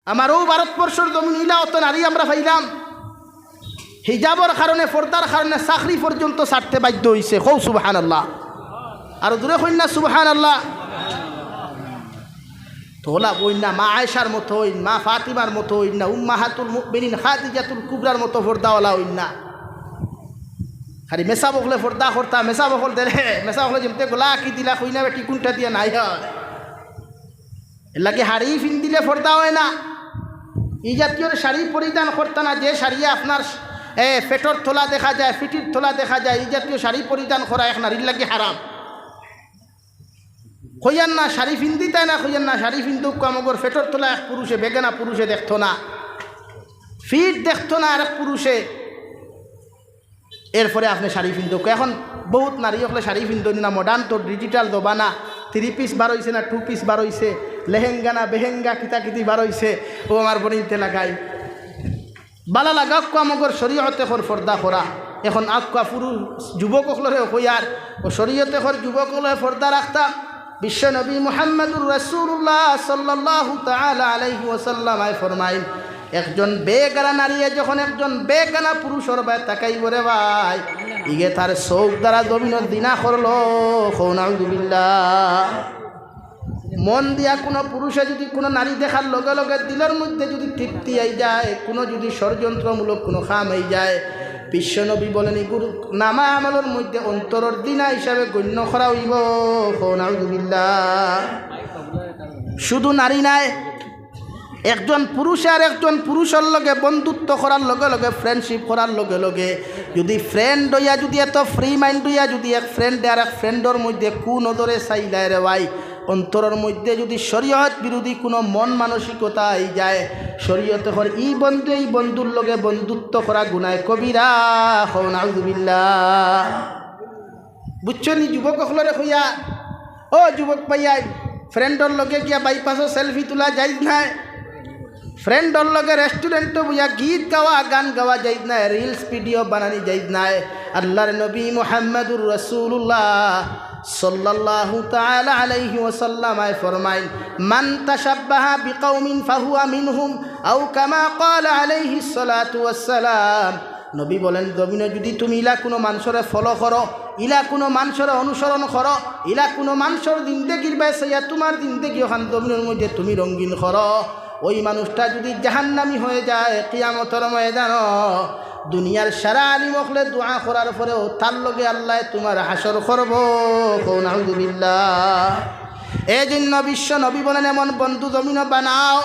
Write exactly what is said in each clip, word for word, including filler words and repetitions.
আমার অউ ভারতবর্ষর জমিন ইলা অত নারী আমরা পাইলাম, হিজাবর কারণে, পর্দার কারণে চাকরি পর্যন্ত ছাড়তে বাধ্য অইছে। কও সুবহানাল্লাহ। আর জোরে কইন না সুবহানাল্লাহ। তো অলা অইন না, মা আয়েশার মতো অইন, মা ফাতিমার মতো অইন না, উম্মাহাতুল মুমিনিন খাদিজাতুল কুবরার মতো পর্দাওয়ালা অইন না। খালি মেসাব অকলে পর্দা করতা, মেসাব অকল দিলে, মেসাব অকলে যেমতে গলা কি দিলা, কইনা বেটি কুনটা দিয়া নাই হয়। এর লাগি শাড়ি পিন্দিলে পর্দা অয় না। ই জাতীয় শাড়ি পরিধান করতা না, যে শাড়িয়ে আপনার, এ, পেটর তলা দেখা যায়, পিঠির তলা দেখা যায়, ই জাতীয় শাড়ি পরিধান করা এক নারীর লাগি হারাম। কইয়ার না শাড়ি পিন্দিতায় না, কইয়ার না শাড়ি পিন্দুক্কা, মগর পেটর তলা এক পুরুষে, বেগানা পুরুষে দেখতো না, পিঠ দেখতো না আর এক পুরুষে। এরপরে আপনে শাড়ি পিন্দুক্কা। এখন বউত নারী অকলে শাড়ি পিন্দইন না, modern তো digital জমানা, three piece বার অইছে না two piece বার অইছে, লেহেঙ্গা না বেহেঙ্গা কিতা কিতি বার অইছে, অউ আমার বইনতে লাগাই। বালা লাগাউক্কা, মগর শরীয়তে কর পর্দা করা। এখন আউক্কা পুরুষ যুবক অকলরে কইয়ার, অউ শরীয়তে কর যুবক অকলরে পর্দা রাখতা। বিশ্বনবী মুহাম্মাদুর রাসূলুল্লাহ সাল্লাল্লাহু তাআলা আলাইহি ওয়াসাল্লাম আয় ফরমাইন, একজন বেগানা নারীয়ে যখন একজন বেগানা পুরুষর বায় তাকাইবো রে ভাই, ইগে তার চউখ দ্বারা জমিনো জিনা করলো। কও নাউজুবিল্লাহ। মন দিয়া কুনু পুরুষে যুদি কুনু নারী দেখার লগে লগে দিলর মইধ্যে যুদি তৃপ্তি আই যায়, কুনু যুদি ষড়যন্ত্রমূলক কুনু কাম আই যায়, বিশ্বনবী বলেন, ইগুর নামা আমলর মইধ্যে অন্তরর জিনা হিসাবে গণ্য করা অইবো। কও নাউজুবিল্লাহ। শুধু নারী নায়, একজন পুরুষে আর একজন পুরুষর লগে বন্ধুত্ব করার লগে লগে, friendship করার লগে লগে, যুদি friend অইয়া, যুদি এত free mind অইয়া, যুদি এক friend-এ আর এক friend-অর মইধ্যে কুনজরে চাইলায় রে ভাই, অন্তরর মইধ্যে যুদি শরীয়ত বিরোধী কুনু মন মানসিকতা আই যায়, শরীয়তে কর ই বন্ধুয়ে ই বন্ধুর লগে বন্ধুত্ব করা গুনায় কবিরা। কও নাউজুবিল্লাহ। বুঝছো নি যুবক অকলরে কইয়া? ও যুবক ভাইয়াইন, friend-অর লগে গিয়া বাইপাসো selfie তুলা জায়েজ নায়। Friend-অর লগে restaurant-ও বইয়া গীত গাওয়া, গান গাওয়া জায়েজ নায়, reels video বানানি জায়েজ নায়। আল্লাহর নবী মুহাম্মাদুর রাসূলুল্লাহ সাল্লাল্লাহু তাআলা আলাইহি ওয়াসাল্লাম আয় ফরমাইন, "মান তাশাব্বাহা বিকাওমিন ফাহুয়া মিনহুম, আও কামা ক্বালা আলাইহিস সালাতু ওয়াস সালাম।" নবী বলেন, জমিনো যুদি তুমি ইলা কুনু মানষরে follow করো, ইলা কুনু মানষরে অনুসরণ করো, ইলা কুনু মানষর জিন্দেগির বায় চাইয়া তুমার জিন্দেগি অখান জমিনর মইধ্যে তুমি রঙিন করো, অউ মানুষটা যুদি জাহান্নামী অইযায়, কিয়ামতর ময়দানো দুনিয়ার সারা আলিম অকলে দোয়া করার পরেও তার লগে আল্লায় তুমার হাশর করবো। কও নাউজুবিল্লাহ। এই জন্য বিশ্ব নবী বলেন, এমন বন্ধু জমিনো বানাও,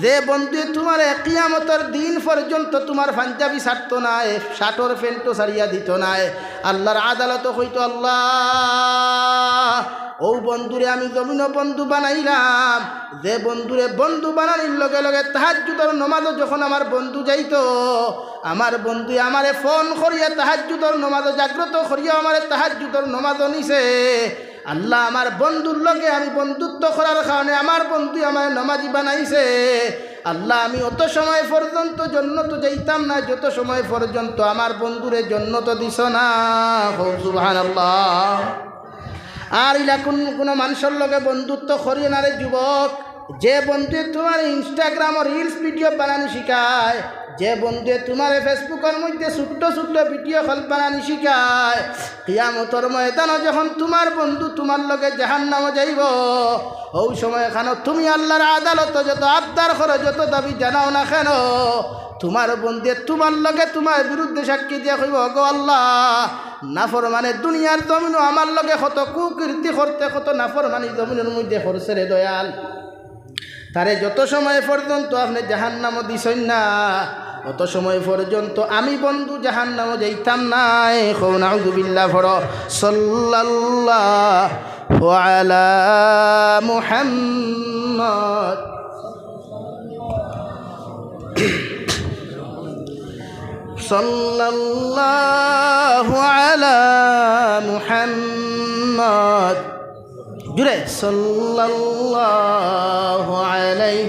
যে বন্ধুয়ে তুমারে কিয়ামতর দিন পর্যন্ত তুমার পাঞ্জাবি ছাড়তো নায়, শার্টর প্যান্টও ছাড়িয়া দিতো নায়। আল্লাহর আদালতো কইতো, "আল্লাহ, অউ বন্ধুরে আমি জমিনো বন্ধু বানাইলাম, যে বন্ধুরে বন্ধু বানানির লগে লগে তাহাজ্জুদর নমাজো যখন আমার বন্ধু যাইতো, আমার বন্ধুয়ে আমারে ফোন করিয়া তাহাজ্জুদর নমাজো জাগ্রত করিয়া আমারে তাহাজ্জুদর নমাজো নিছে।" আল্লাহ, আমার বন্ধুর লগে আমি বন্ধুত্ব করার কারণে আমার বন্ধুয়ে আমারে নমাজি বানাইছে। আল্লাহ, আমি অত সময় পর্যন্ত জন্নতো যাইতাম না, যত সময় পর্যন্ত আমার বন্ধুরে জন্নতো দিছো না। কও সুবহানাল্লাহ। আর ইলা কুন, কুনু মানষর লগে বন্ধুত্ব করিও না রে যুবক। যে বন্ধুয়ে তুমারে Instagram-ও reels video বানানি শিখায়, যে বন্ধুয়ে তুমারে Facebook-অর মইধ্যে ছোট্ট ছোট্ট video clip বানানি শিখায়, কিয়ামতর ময়দানো যখন তুমার বন্ধু তুমার লগে জাহান্নামো যাইবো, অউ সময়খানো তুমি আল্লাহর আদালতো যত আবদার করো, যত দাবি জানাও না কেন, তুমার বন্ধুয়ে তুমার লগে তুমার বিরুদ্ধে সাক্ষী দিয়া কইবো, "ওগো আল্লাহ, নাফরমানে দুনিয়ার জমিনো আমার লগে কত কুকীর্তি করতে, কত নাফরমানি জমিনর মইধ্যে করছে রে দয়াল।" তারে যত সময় পর্যন্ত আপনে জাহান্নামো দিছইন না, অত সময় পর্যন্ত আমি বন্ধু জাহান্নামো যাইতাম নায়। কও নাউজুবিল্লাহ পড়ো। সাল্লাল্লাহু আলা মুহাম্মদ। সাল্লাল্লাহু আলা মুহাম্মদ। জুরে, সাল্লাল্লাহু আলাইহি।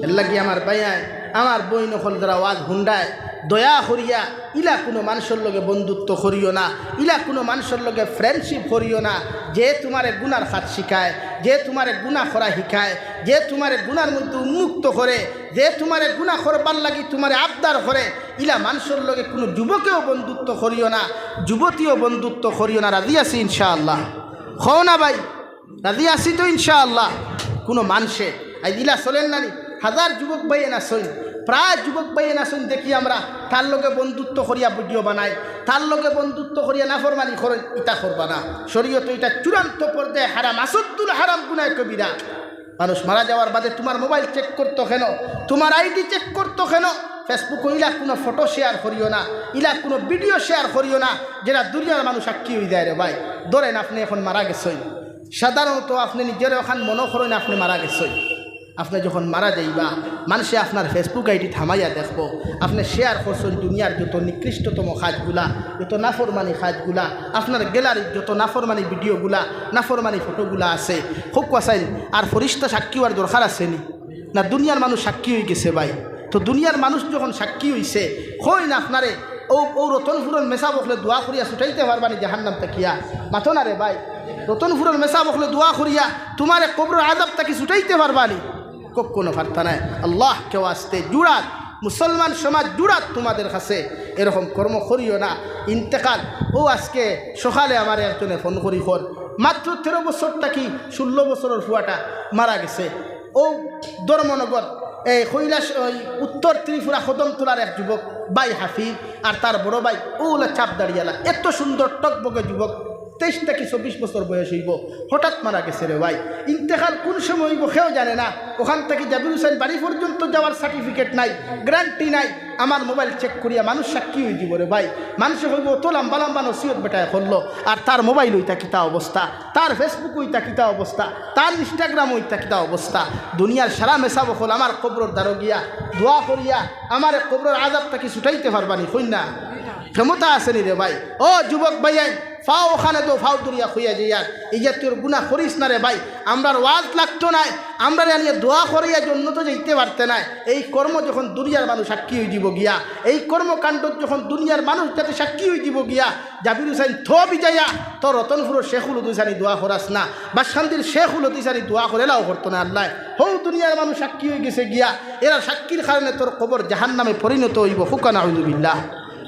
এর লাগি আমার ভাইয়াইন, আমার বইন অকল যারা ওয়াজ হুনরায়, দয়া করিয়া ইলা কুনু মানষর লগে বন্ধুত্ব করিও না, ইলা কুনু মানষর লগে friendship করিও না। যে তুমারে গুনার কাজ শিখায়, যে তুমারে গুনা করা শিখায়, যে তুমারে গুনার মধ্যে উন্মুক্ত করে, যে তুমারে গুনা করবার লাগি তুমারে আবদার করে, ইলা মানষর লগে কুনু যুবকেও বন্ধুত্ব করিও না, যুবতীও বন্ধুত্ব করিও না। রাজি আছি ইনশাআল্লাহ? কও না ভাই, রাজি আছি তো ইনশাআল্লাহ? কুনু মানষে আইজ ইলা চলের না নি? হাজার যুবক ভাইয়াইন আছইন, প্রায় যুবক ভাইয়াইন আছইন দেখি আমরা, তার লগে বন্ধুত্ব করিয়া video বানাই, তার লগে বন্ধুত্ব করিয়া নাফরমানি করইন। ইতা করবা না, শরীয়তে ইতা চূড়ান্ত পর্যায়ে হারাম, আসাদ্দুল হারাম, গুনায়ে কবিরা। মানুষ মারা যাওয়ার বাদে তুমার mobile check করতো কেনে, তুমার ID check করতো কেনে? Facebook-ও ইলা কুনু photo share করিও না, ইলা কুনু video share করিও না, যেটা দুনিয়ার মানুষ সাক্ষী অইযায় রে ভাই। ধরেন আপনে এখন মারা গেছইন, সাধারণত আপনে নিজরে অখান মনো করইন আপনে মারা গেছইন। আপনে যখন মারা যাইবা, মানষে আপনার Facebook ID থামাইয়া দেখবো, আপনে share করছইন দুনিয়ার যত নিকৃষ্টতম কাজগুলা, যত নাফরমানি কাজগুলা, আপনার gallery-ত যত নাফরমানি video-গুলা, নাফরমানি photo-গুলা আছে, হউক আছইন। আর ফিরিস্তা সাক্ষী অওয়ার দরকার আছে নি? না, দুনিয়ার মানুষ সাক্ষী অইগেছে ভাই। তো দুনিয়ার মানুষ যখন সাক্ষী অইছে, কইন আপনারে, অউ, অউ রতনপুরর মেসাব অকলে দোয়া করিয়া ছুটাইতে পারবা নি জাহান্নাম থাকিয়া? মাতো না রে ভাই। রতনপুরর মেসাব অকলে দোয়া করিয়া তুমারে কবরর আযাব থাকি ছুটাইতে পারবা নি? কখনো পারতা নায়। আল্লাহকে ওয়াস্তে জুড়াত, মুসলমান সমাজ জুড়াত তুমাদের কাছে, এরকম কর্ম করিও না। ইন্তেকাল, অউ আজকে সকালে আমারে একজনে phone করি কর, মাত্র তেরো বছর থাকি ষোলো বছরর ফুয়াটা মারা গেছে। অউ ধর্মনগর, এই কৈলাস, ওই উত্তর ত্রিপুরা কদমতলার এক যুবক ভাই হাফিজ, আর তার বড় ভাই অউলা চাপ দাড়িয়ালা, এত সুন্দর টকবকে যুবক, তেইশ থাকি চব্বিশ বছর বয়স অইবো, হঠাৎ মারা গেছে রে ভাই। ইন্তেকাল কুন সময় অইবো কেউ জানে না। অখান থাকি জাবির হুসাইন বাড়ি পর্যন্ত যাওয়ার certificate নাই, guarantee নাই। আমার mobile check করিয়া মানুষ সাক্ষী অইযিবো রে ভাই। মানষে কইবো, "অত লাম্বা লাম্বা নসিহত বেটায় করলো, আর তার mobile-ও ইতা কিতা অবস্থা, তার Facebook-ও ইতা কিতা অবস্থা, তার Instagram-ও ইতা কিতা অবস্থা।" দুনিয়ার সারা মেসাব অকল আমার কবরর দ্বারো গিয়া দোয়া করিয়া আমারে কবরর আযাব থাকি ছুটাইতে পারবা নি? কইন না, ক্ষমতা আছে নি রে ভাই? ও যুবক ভাইয়াইন, ফাও অখানে দেও, ফাও ধরিয়া কইয়া যাইয়ার, ই জাতীয় গুনা করিস না রে ভাই। আমরার ওয়াজ লাগতো নায়, আমরারে আনিয়া দোয়া করাইয়া জন্নতো যাইতে পারতে নায়। এই কর্ম যখন দুনিয়ার মানুষ সাক্ষী অইযিবো গিয়া, এই কর্মকাণ্ডত যখন দুনিয়ার মানুষ যাতে সাক্ষী অইযিবো গিয়া, জাবির হুসাইন থ বিজাইয়া, তোর রতনপুরর শেখুল হদিস আনি দোয়া করাস না, বাসকান্দির শেখুল হদিস আনি দোয়া করেলাও করতো না আল্লায়। হউ দুনিয়ার মানুষ সাক্ষী অইগেছে গিয়া, এরা সাক্ষীর কারণে তোর কবর জাহান্নামে পরিণত অইবো। কউক্কা নাউযুবিল্লাহ।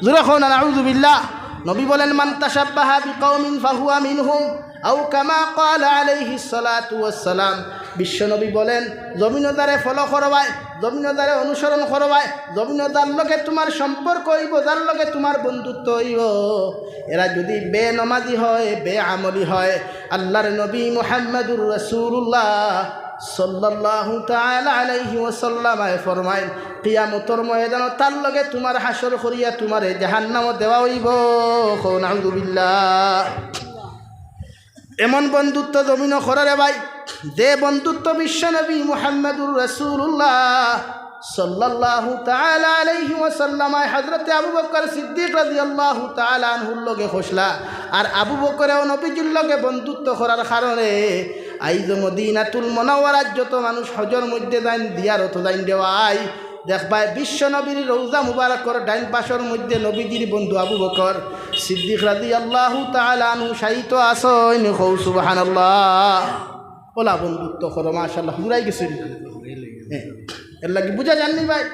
জোরে কও না, নাউযুবিল্লাহ। নবী বলেন, "মান তাশাব্বাহা বিকাওমিন ফাহুয়া মিনহুম, আও কামা ক্বালা আলাইহিস সালাতু ওয়াস সালাম।" বিশ্বনবী বলেন, "জমিনো যারে follow করবায়, জমিনো যারে অনুসরণ করবায়, জমিনো যার লগে তুমার সম্পর্ক অইবো, যার লগে তুমার বন্ধুত্ব অইবো, এরা যুদি বেনমাজি হয়, বেআমলি হয়, আল্লাহর নবী মুহাম্মাদুর রাসূলুল্লাহ সাল্লাল্লাহু তাআলা আলাইহি ওয়াসাল্লাম আয় ফরমাইন, কিয়ামতর ময়দানো তার লগে তুমার হাশর করিয়া তুমারে জাহান্নামো দেওয়া অইবো।" কও নাউযুবিল্লাহ। এমন বন্ধুত্ব জমিনো করো রে ভাই, যে বন্ধুত্ব বিশ্বনবী মুহাম্মাদুর রাসূলুল্লাহ সাল্লাল্লাহু তাআলা আলাইহি ওয়াসাল্লাম আয় হযরতে আবু বকর সিদ্দিক রাদিয়াল্লাহু তাআলা আনহুর লগে করছলা। আর আবু বকরেও নবীজির লগে বন্ধুত্ব করার কারণে আইজ মদিনাতুল মুনাওয়ারাত যত মানুষ হজর মধ্যে যাইন, জিয়ারতো যাইন রে ভাই, দেখবায় বিশ্বনবীর রওজা মুবারকর ডাইন পাশর মধ্যে নবীজির বন্ধু আবু বকর সিদ্দিক রাদিয়াল্লাহু তাআলা আনহু শায়িত আছইন। কও সুবহানাল্লাহ। অলা বন্ধুত্ব করো, মাশাআল্লাহ, হুজুর আইগেছইন। হ্যাঁ, এরলাগি বুঝা যার নি ভাই,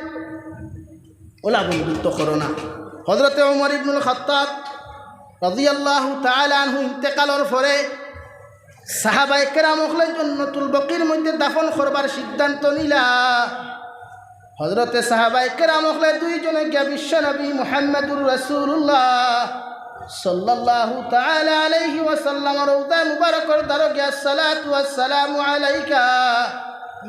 অলা বন্ধুত্ব করো না। হযরতে ওমর ইবনুল খাত্তাব রাদিয়াল্লাহু তাআলা আনহু ইন্তেকালর পরে সাহাবায়ে কেরাম অকলে জন্নতুল বকির মধ্যে দাফন করবার সিদ্ধান্ত নিলা। হযরতে সাহাবায়ে কেরাম অকলে দুইজনে গিয়া বিশ্বনবী মুহাম্মাদুর রাসূলুল্লাহ সাল্লাল্লাহু তাআলা আলাইহি ওয়াসাল্লামর রওজা মুবারকর দ্বারো গিয়া, "আসসালাতু ওয়াসসালামু আলাইকা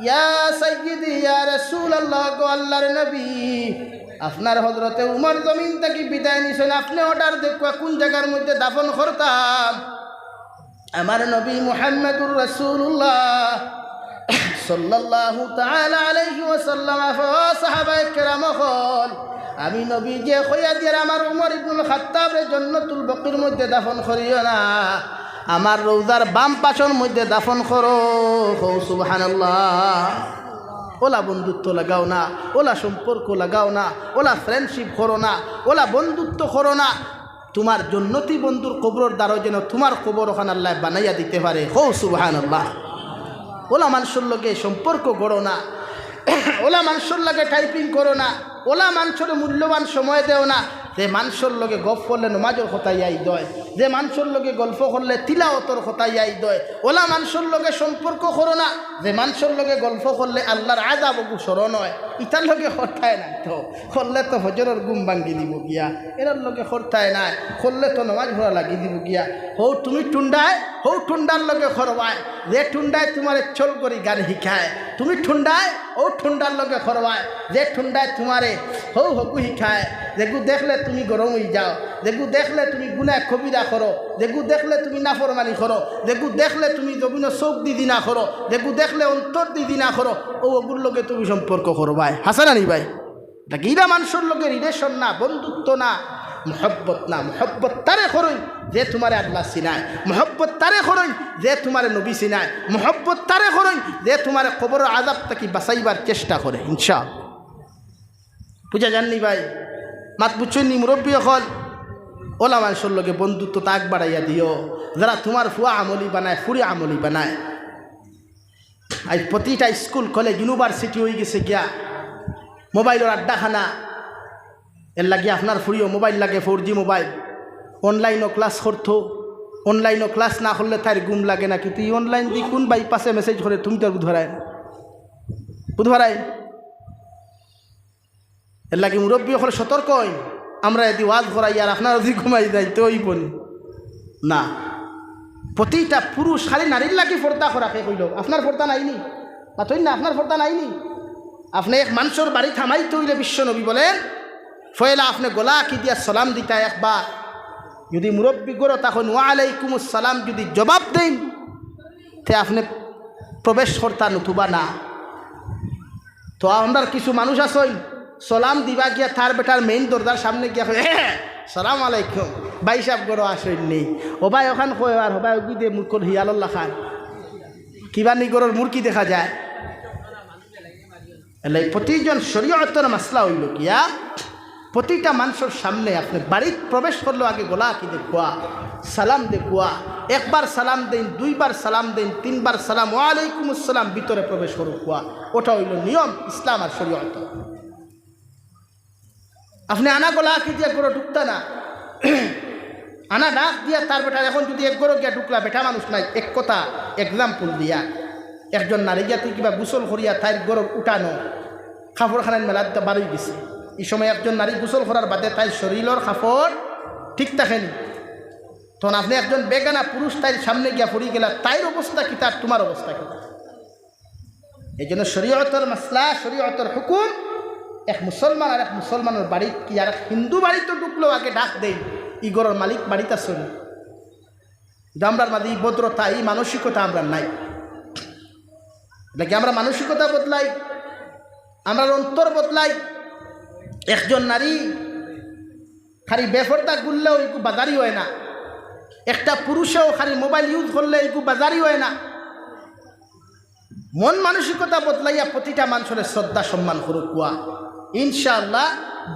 ইয়া সাইয়্যিদি ইয়া রাসূলুল্লাহ, গো আল্লাহর নবী, আপনার হযরতে উমর জমিন থাকি বিদায় নিছইন, আপনে order দেউক্কা কুন জাগার মধ্যে দাফন করতাম?" আমার নবী মুহাম্মাদুর রাসূলুল্লাহ সাল্লাল্লাহু তাআলা আলাইহি ওয়াসাল্লাম, ও সাহাবায়ে কেরাম অকল, আমি নবীজিয়ে কইয়া দিয়ার আমার উমর ইবনুল খাত্তাবরে জন্নতুল বকির মধ্যে দাফন করিও না, আমার রওজার বাম পাশর মধ্যে দাফন করো। কও সুবহানাল্লাহ। ওলা বন্ধুত্ব লাগাও না, ওলা সম্পর্ক লাগাও না, ওলা ফ্রেন্ডশিপ করো না, ওলা বন্ধুত্ব করো না। তুমার জন্নতি বন্ধুর কবরর দ্বারো যেন তুমার কবর অখান আল্লায় বানাইয়া দিতে পারে। কও সুবহানাল্লাহ। ওলা মানষর লগে সম্পর্ক গড়ো না, ওলা মানষর লগে টাইপিং করো না, ওলা মানষরে মূল্যবান সময় দেও না। যে মানষর লগে গপ করলে নমাজর কথা ইয়াদ অয়, যে মানষর লগে গল্প করলে তিলাওতর কথা ইয়াদ অয়, ওলা মানষর লগে সম্পর্ক করো না। যে মানষর লগে গল্প করলে আল্লার আযাব অগু স্মরণ অয়, ইতার লগে করতায় নায় তো, করলে তো ফজরর ঘুম ভাঙ্গি দিবো গিয়া। এরার লগে করতায় নায়, করলে তো নমাজ পড়া লাগি দিবো গিয়া। হউ তুমি টুন্ডায়, হউ টুন্ডার লগে করবায়, যে টুন্ডায় তুমারে চল করি গান হিকায়। তুমি টুন্ডায়, অউ টুন্ডার লগে করবায়, যে টুন্ডায় তুমারে হউ হগু হিকায়, যেগু দেখলে তুমি গরম অইযাও, যেগু দেখলে তুমি গুনাহ কবিরা করো, যেগু দেখলে তুমি নাফরমানি করো, যেগু দেখলে তুমি জমিনো চউখ দি জিনা করো, যেগু দেখলে অন্তর দি জিনা করো, অউ অগুর লগে তুমি সম্পর্ক করবায়। হাছা না নি ভাই? ইতা ইলা মানষর লগে রিলেশন না, বন্ধুত্ব না, মহব্বত না। মহব্বত তারে করইন যে তুমারে আল্লায় চিনায়, মহব্বত তারে করইন যে তুমারে নবী চিনায়, মহব্বত তারে করইন যে তুমারে কবরর আযাব থাকি বাঁচাইবার চেষ্টা করে। ইনশাআল্লাহ। বুঝা যার নি ভাই? মাত বুঝছইন নি মুরব্বি অকল? ওলা মানষর লগে বন্ধুত্বতা আগ বাড়াইয়া দিও, যারা তুমার ফুয়া আমলি বানায়, ফুরি আমলি বানায়। আইজ প্রতিটা স্কুল, কলেজ, ইউনিভার্সিটি অইগেছে গিয়া মোবাইলর আড্ডাখানা। এরলাগি আপনার ফুরিও মোবাইল লাগে, ফোর জি মোবাইল, অনলাইনো ক্লাস করতো। অনলাইনো ক্লাস না করলে তাইর ঘুম লাগে না। কিন্তু ই অনলাইন দি কুন বাইপাসে মেসেজ করে তুমি তো আর বুঝ পারায় না, বুঝ পারায়। এরলাগি মুরব্বি অকল সতর্ক অইন। আমরা যুদি ওয়াজ করাই আর আপনারা যুদি ঘুমাই যাইন তে অইবো নি? না। প্রতিটা পুরুষ, খালি নারীর লাগি পর্দা করা, কে কইলো? আপনার পর্দা নাই নি? মাতইন না, আপনার পর্দা নাই নি? আপনে এক মানষর বাড়িত হামাইতে অইলে বিশ্বনবী বলেন, পয়লা আপনে গলা আকি দিয়া সালাম দিতা একবার। যুদি মুরব্বি ঘরো থাকইন, "ওয়ালাইকুমুস সালাম" যুদি জবাব দেইন, তে আপনে প্রবেশ করতা, নতুবা না। তো আমরার কিছু মানুষ আছইন, সালাম দিবা গিয়া তার বেটার মেইন দরজার সামনে গিয়া কয়, "এ, সালাম আলাইকুম, ভাইসাব ঘরো আছইন নি?" ও ভাই অখান কয়, আর ও ভাই অগু দে মুরগর হিয়ালর লাখান, কিবা নি ঘরর মুরগি দেখা যায়। এরলাগি প্রতিজন শরীয়তর মাসলা অইলো গিয়া, প্রতিটা মানষর সামনে আপনে বাড়িত প্রবেশ করলেও আগে গলা আকি দেখবা, সালাম দেখবা। একবার সালাম দেইন, দুইবার সালাম দেইন, তিনবার সালাম, "ওয়ালাইকুমুস সালাম", ভিতরে প্রবেশ করুক্কা। ওটা অইলো নিয়ম ইসলাম আর শরীয়ত। আপনে আনা গলা আকি দিয়া ঘরো ঢুকতা না, আনা ডাক দিয়া তার বেটার। এখন যুদি এক ঘরো গিয়া ঢুকলা, বেটা মানুষ নাই, এক কথা, এক্সাম্পল দিয়া, একজন নারী গিয়া তে কিবা গোসল করিয়া তাইর ঘরর উঠানো কাপড়খানাইন মেলাত বারইগেছে। ই সময় একজন নারী গোসল করার বাদে তাইর শরীলর কাপড় ঠিক থাকে নি। তখন আপনে একজন বেগানা পুরুষ তাইর সামনে গিয়া পড়ি গেলা, তাইর অবস্থা কিতা আর তুমার অবস্থা কিতা? এই জন্য শরীয়তর মাসলা, শরীয়তর হুকুম, এক মুসলমান আর এক মুসলমানর বাড়িত কি আর এক হিন্দু বাড়িত ঢুকলেও আগে ডাক দেইন, "ই ঘরর মালিক বাড়িত আছো নি?" কিন্তু আমরার মাঝে ই ভদ্রতা, ই মানসিকতা আমরার নাই। এরলাগি আমরা মানসিকতা বদলাই, আমরার অন্তর বদলাই। একজন নারী খালি বেপর্দা ঘুরলেও ইগু বাজারি অয় না, একটা পুরুষেও খালি মোবাইল ইউজ করলে ইগু বাজারি অয় না। মন মানসিকতা বদলাইয়া প্রতিটা মানষরে শ্রদ্ধা সম্মান করুক্কা। ইনশাআল্লাহ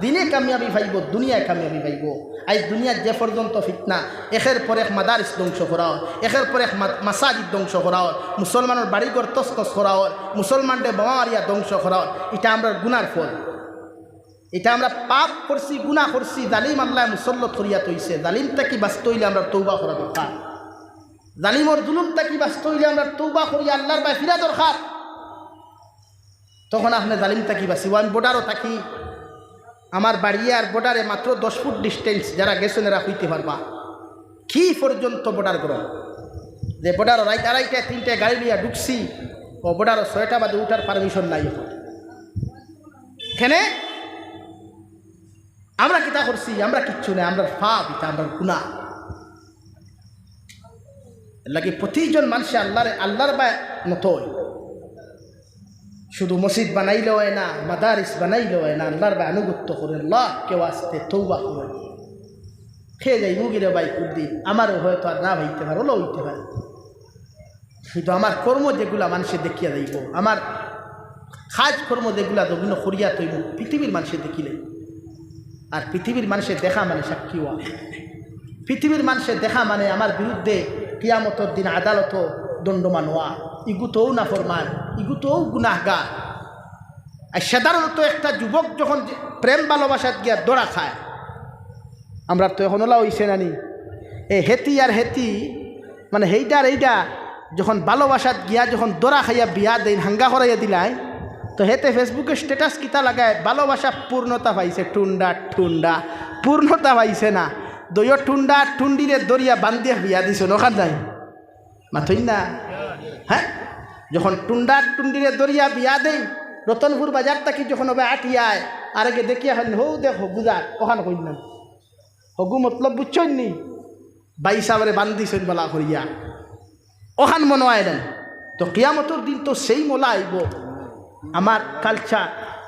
দিনে কামিয়াবি পাইবো, দুনিয়ায় কামিয়াবি পাইবো। আইজ দুনিয়াত যে পর্যন্ত ফিতনা, একের পর এক মাদারিস ধ্বংস করা অর, একের পর এক মা-, মাসাজিদ ধ্বংস করা অর, মুসলমানর বাড়িঘর তছনছ করা অর, মুসলমানরে বোমা মারিয়া ধ্বংস করা অর, ইটা আমরার গুনার ফল। ইটা আমরা পাপ করছি, গুনা করছি, জালিম আল্লায় মুসল্লত করিয়া থইছে। জালিম থাকি বাঁচতে অইলে আমরার তওবা করা দরকার। জালিমর জুলুম থাকি বাঁচতে অইলে আমরার তওবা করিয়া আল্লার বায় ফিরা দরকার। তখন আপনে জালিম থাকি বাঁচিবো। আমি বর্ডারো থাকি, আমার বাড়ি আর বর্ডারে মাত্র দশ ফুট ডিস্টেন্স, যারা গেছইন এরা কইতে পারবা। কি পর্যন্ত বর্ডার গরম, যে বর্ডারো রাইত আড়াইটায় তিনটায় গাড়ি লইয়া ঢুকছি, ও বর্ডারো ছয়টা বাদে উঠার পারমিশন নাই। এখন কেনে আমরা কিতা করছি? আমরা কিচ্ছু নাই, আমরার পাপ ইটা, আমরার গুনা। এরলাগি প্রতিজন মানষে আল্লারে, আল্লার বায় নত অয়। শুধু মসজিদ বানাইলে অয় না, মাদারিস বানাইলে অয় না, আল্লার বায় আনুগত্য করইন, আল্লার ওয়াস্তে তওবা করইন। কে যাইবো গিরে ভাই কুনদিন, আমারও হয়তো আর না অইতে পারে, অলা অইতে পারে। কিন্তু আমার কর্ম যেগুলা মানষে দেখিয়া যাইবো, আমার কাজ কর্ম যেগুলা জমিনো করিয়া থইমু, পৃথিবীর মানষে দেখিলে। আর পৃথিবীর মানষে দেখা মানে সাক্ষী অওয়া। পৃথিবীর মানষে দেখা মানে আমার বিরুদ্ধে কিয়ামতর দিন আদালতো দণ্ডমান অওয়া। ইগু তো অউ নাফরমান, ইগু তো অউ গুনাহগার। আর সাধারণত একটা যুবক যখন যে প্রেম ভালোবাসাত গিয়া ধরা খায়, আমরার তো এখন অলা অইছে না নি, এ হেতি আর হেতি, মানে হেইডা আর এইডা, যখন ভালোবাসাত গিয়া যখন ধরা খাইয়া বিয়া দেইন, হাঙ্গা করাইয়া দিলাইন, তো হেতে Facebook-এ status কিতা লাগায়, "ভালোবাসা পূর্ণতা পাইছে, টুন্ডা, টুন্ডা, পূর্ণতা পাইছে না।" দুইও টুন্ডা, টুন্ডিরে ধরিয়া বান্ধিয়া বিয়া দিছইন, অখান নাই? মাতইন না? হ্যাঁ? যখন টুন্ডা, টুন্ডিরে ধরিয়া বিয়া দেইন, রতনপুর বাজার থাকি যখন অবে আটিয়া আয়, আর আগে দেখিয়া কইন, "হউ দেখ, হগু যার", অখান কইন না? হগু মতলব বুঝছইন নি? ভাইসাবরে বান্ধিছইন বালা করিয়া। অখান মনো অয় না। তো কিয়ামতর দিন তো same অলা আইবো। আমার culture,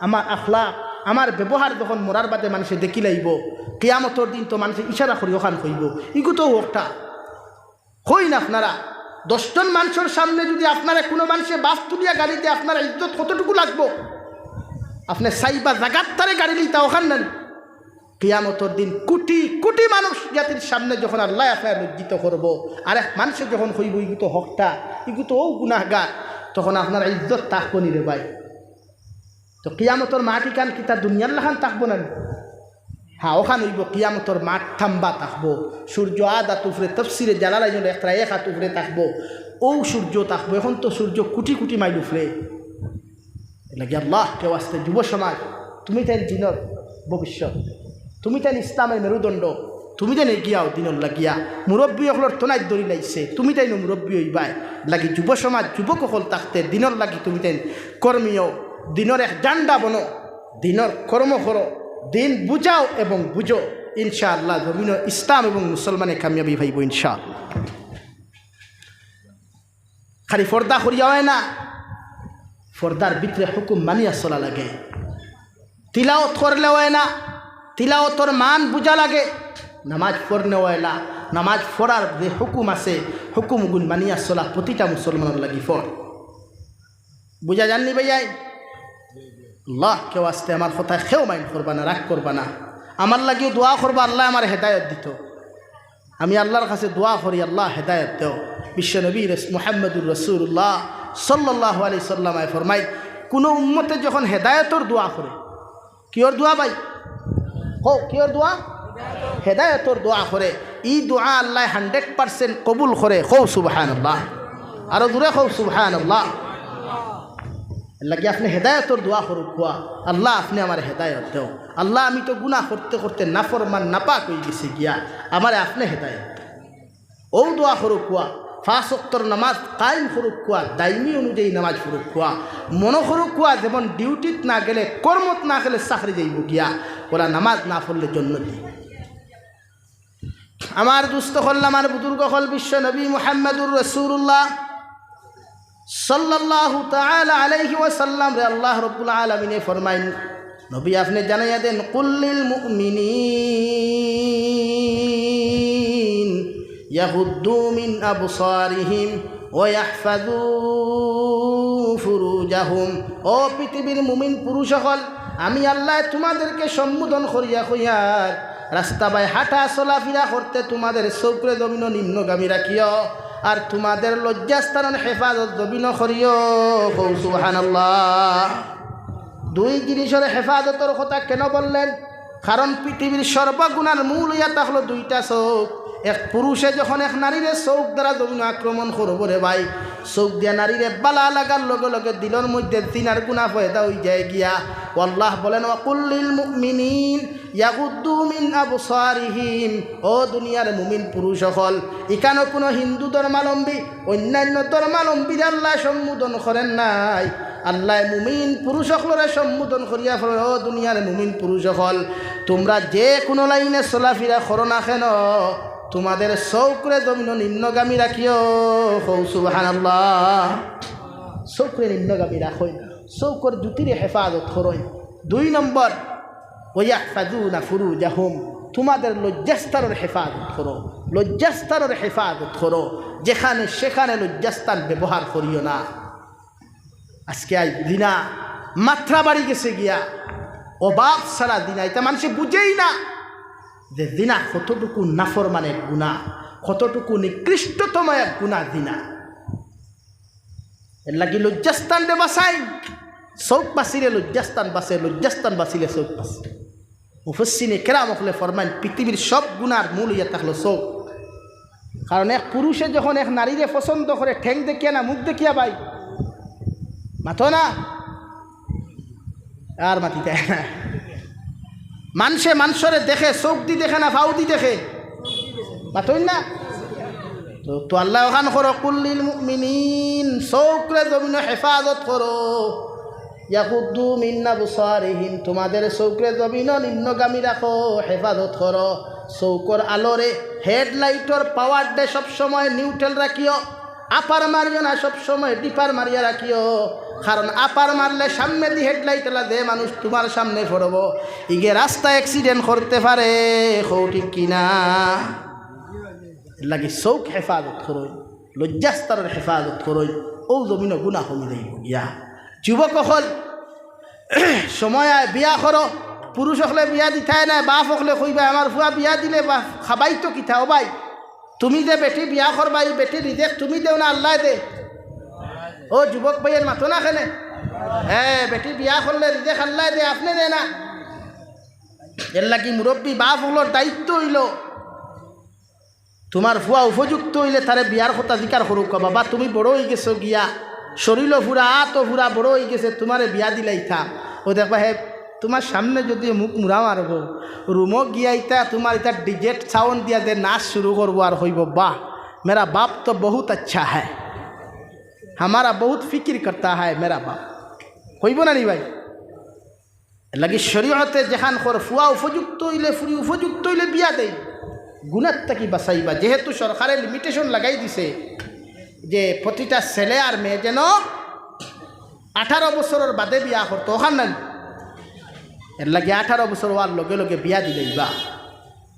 আমার আখলাক, আমার ব্যবহার যখন মরার বাদে মানষে দেখিলাইবো, কিয়ামতর দিন তো মানষে ইশারা করি অখান কইবো, "ইগু তো অউ অকটা।" কইন আপনারা, দশজন মানষর সামনে যুদি আপনারে কুনু মানষে বাফ তুলিয়া গালি দেয়, আপনার ইজ্জত কতটুকু লাগবো? আপনে চাইবা জাগাত তারে গালি দিতা, অখান না নি? কিয়ামতর দিন কুটি কুটি মানুষ জাতির সামনে যখন আল্লায় আপনারে লজ্জিত করবো, আর এক মানষে যখন কইবো, "ইগু তো হকটা, ইগু তো অউ গুনাহগার", তখন আপনার ইজ্জত থাকবো নি রে ভাই? তো কিয়ামতর মাঠ ইখান কিতা দুনিয়ার লাখান থাকবো না নি? হ্যাঁ, অখান অইবো, কিয়ামতর মাঠ থাম্বা থাকবো, সূর্য আধ আত উপরে, তফসিরে জালালাইনর একটা এক আত উপরে থাকবো, অউ সূর্য থাকবো। এখন তো সূর্য কুটি কুটি মাইল উপরে। এরলাগি আল্লাহকে ওয়াস্তে যুব সমাজ, তুমিতাইন দিনর ভবিষ্যৎ, তুমিতাইন ইসলামর মেরুদণ্ড, তুমিতাইন এগিয়াও দিনর লাগিয়া। মুরব্বি অকলর তনাইত ধরিলাইছে, তুমিতাইনও মুরব্বি অইবায়। এরলাগি যুব সমাজ, যুবক অকল থাকতে দিনর লাগি তুমিতাইন কর্মী অও, দিনর এক ঝান্ডা বনো, দিনর কর্ম করো, দিন বুঝাও এবং বুঝো। ইনশাআল্লাহ জমিনো ইসলাম এবং মুসলমানে কামিয়াবি পাইবো ইনশাআল্লাহ। খালি পর্দা করিয়া অয় না, পর্দার ভিতরে হুকুম মানিয়া চলা লাগে। তিলাওত করলে অয় না, তিলাওতর মান বুঝা লাগে। নামাজ পড়লে অয় না, নামাজ পড়ার যে হুকুম আছে, হুকুমগুন মানিয়া চলা প্রতিটা মুসলমানর লাগি ফরজ। বুঝা যার নি ভাইয়াইন? আল্লাহকে ওয়াস্তে আমার কথায় কেউ mind করবা না, রাগ করবা না। আমার লাগিও দোয়া করবা, আল্লায় আমারে হেদায়ত দিতো। আমি আল্লাহর কাছে দোয়া করি, "আল্লাহ, হেদায়েত দেও।" বিশ্বনবী রস-, মুহাম্মদুর রাসূলুল্লাহ সাল্লাল্লাহু আলাইহি সাল্লামে ফরমাইন, কুনু উম্মতে যখন হেদায়েতর দোয়া করে, কিওর দোয়া ভাই? কও, কিওর দোয়া? হেদায়েতর দোয়া করে। ই দোয়া আল্লায় hundred percent কবুল করে। কও সুবহানাল্লাহ। আরো জোরে কও সুবহানাল্লাহ। এরলাগি আপনে হেদায়েতর দোয়া করুক্কা, "আল্লাহ, আপনে আমারে হেদায়েত দেও। আল্লাহ, আমি তো গুনাহ করতে করতে নাফরমান, নাপাক অইগেছি গিয়া, আমারে আপনে হেদায়েত দেও।" অউ দোয়া করুক্কা, পাঁচ ওয়াক্তর নামাজ কায়েম করুক্কা, দাইমি অনুযায়ী নামাজ পড়ুক্কা, মনো করুক্কা যেমন duty-ত না গেলে, কর্মত না গেলে চাকরি যাইবো গিয়া, অলা নামাজ না পড়লে জন্নতি। আমার দুস্ত অকল, আমার বুজুর্গ অকল, বিশ্বনবী মুহাম্মদুর রাসূলুল্লাহ সাল্লাল্লাহু তাআলা আলাইহি ওয়াসাল্লামরে আল্লাহ রাব্বুল আলামিনে ফরমাইন, নবী আপনে জানাইয়া দেন, "কুল্লিল মুমিনিন ইয়াগুদ্দু মিন আবসারিহিম ওয়া ইয়াহফাজু ফুরুজাহুম।" ও পৃথিবীর মুমিন পুরুষ অকল, আমি আল্লায় তুমাদেরকে সম্বোধন করিয়া কইয়ার, রাস্তা বায় হাঁটা চলাফিরা করতে তুমাদের চউখরে জমিনো নিম্নগামী রাখিও, আর তুমাদের লজ্জাস্থানর হেফাজত জমিনো করিও। কও সুবহানাল্লাহ। দুই জিনিসর হেফাজতর কথা কেন বললেন? কারণ পৃথিবীর সর্বগুনার মূল অইয়া থাকলো দুইটা চউখ। এক পুরুষে যখন এক নারীরে চউখ দ্বারা জমিনো আক্রমণ করবো রে ভাই, চউখ দিয়া নারীরে বালা লাগার লগে লগে দিলর মধ্যে জিনার গুনা পয়দা অইযায় গিয়া। ও আল্লাহ বলেন, "ওয়া কুল্লিল মুমিনিন ইয়াগুদ্দু মিন আবসারিহিম।" ও দুনিয়ার মুমিন পুরুষ অকল, ইখানো কুনু হিন্দু ধর্মাবলম্বী, অইন্যান্য ধর্মাবলম্বীরে আল্লায় সম্বোধন করেন নাই। আল্লায় মুমিন পুরুষ অকলরে সম্বোধন করিয়া ফরমাইন, "ও দুনিয়ার মুমিন পুরুষ অকল, তুমরা যে কুনু লাইনে চলাফিরা করো না কেন, তুমাদের চউখরে জমিনো নিম্নগামী রাখিও।" কও সুবহানাল্লাহ। চউখরে নিম্নগামী রাখইন, চউখর জুতিরে হেফাজত করইন। দুই নম্বর, "ওয়াইয়াহফাজুনা ফুরুজাহুম", তুমাদের লজ্জাস্থানর হেফাজত করো, লজ্জাস্থানর হেফাজত করো, যেখানে সেখানে লজ্জাস্থান ব্যবহার করিও না। আজকে আই জিনা, মাত্রা বাড়ি গেছে গিয়া। অভাব ছাড়া জিনা, ইটা মানষে বুঝেই না যে জিনা কতটুকু নাফরমান এক গুনা, কতটুকু নিকৃষ্টতম এক গুনা জিনা। এর লাগি লজ্জাস্থানরে বাঁচাইন, চউখ বাঁচিলে লজ্জাস্থান বাঁচে, লজ্জাস্থান বাঁচিলে চউখ বাঁচে। মুফাসসিরিনে কেরাম অকলে ফরমাইন, পৃথিবীর সব গুনার মূল অইয়া থাকলো চউখ। কারণ এক পুরুষে যখন এক নারীরে পছন্দ করে, ঠেং দেখিয়া না মুখ দেখিয়া ভাই? মাতো না, আর মাতিতা না। মানষে মানষরে দেখে, চউখ দি দেখে না ফাউ দি দেখে? মাতইন না? তো, তো আল্লায় অখান করো, কুল্লিল মুমিনিন, চউখরে জমিনো হেফাজত করো। ইয়াগুদ্দু মিন আবসারিহিম, তোমাদের চউখরে জমিনো নিম্নগামী রাখো, হেফাজত করো। চউখর আলোরে, হেডলাইটর পাওয়াররে সবসময় নিউট্রাল রাখিও। আপার মারিও না, সবসময় ডিপার মারিয়া রাখিও। কারণ আপার মারলে সামনেদি হেডলাইট আলা যে মানুষ তোমার সামনে পড়বো, ইগে রাস্তা অ্যাক্সিডেন্ট করতে পারে। কও ঠিক কিনা? এর লাগি চউখ হেফাজত করইন, লজ্জাস্থানর হেফাজত করইন, অউ জমিনো গুনা কমি যাইবো গিয়া। যুবক অকল, সময় আয়, বিয়া করো। পুরুষ অকলে বিয়া দিতায় নায়, বাপ অকলে কইবা, "আমার ফুয়া বিয়া দিলে বা খাবাইতো কিতা ও ভাই? তুমি যে বেটি বিয়া করবা, ই বেটি রিজেক তুমি দেও না আল্লায় দে?" ও যুবক ভাইয়াইন, মাতো না কেনে? হ্যাঁ, বেটি বিয়া করলে রিজেক আল্লায় দে, আপনে দে না। এর লাগি মুরব্বি বাপ অকলর দায়িত্ব অইলো, তোমার ফুয়া উপযুক্ত অইলে তারে বিয়ার কথা জিকার করউক্কা, "বাবা, তুমি বড় অইগেছো গিয়া, শরীলও ফুরা, আতও ফুরা, বড় অইগেছে, তোমারে বিয়া দিলাইতাম।" অউ দেখবা, হে তোমার সামনে যুদি মুখ মুড়া মারবো, রুমো গিয়া ইতা তোমার ইতা ডিজে সাউন্ড দিয়া যে নাচ শুরু করবো আর কইবো, "বাহ, মেরা বাপ তো বহুত আচ্ছা হ্যায়, হামারা বহুত ফিকির করতা হ্যায় মেরা বাপ।" কইবো না নি ভাই? এর লাগি শরীয়তে যেখান কর ফুয়া উপযুক্ত অইলে, ফুরি উপযুক্ত অইলে বিয়া দেইন, গুনার থাকি বাঁচাইবা। যেহেতু সরকারে লিমিটেশন লাগাই দিছে যে প্রতিটা ছেলে আর মেয়ে যেন আঠারো বছরর বাদে বিয়া করতো, অখান নানি? এর লাগি আঠারো বছর অওয়ার লগে লগে বিয়া দিলাইবা।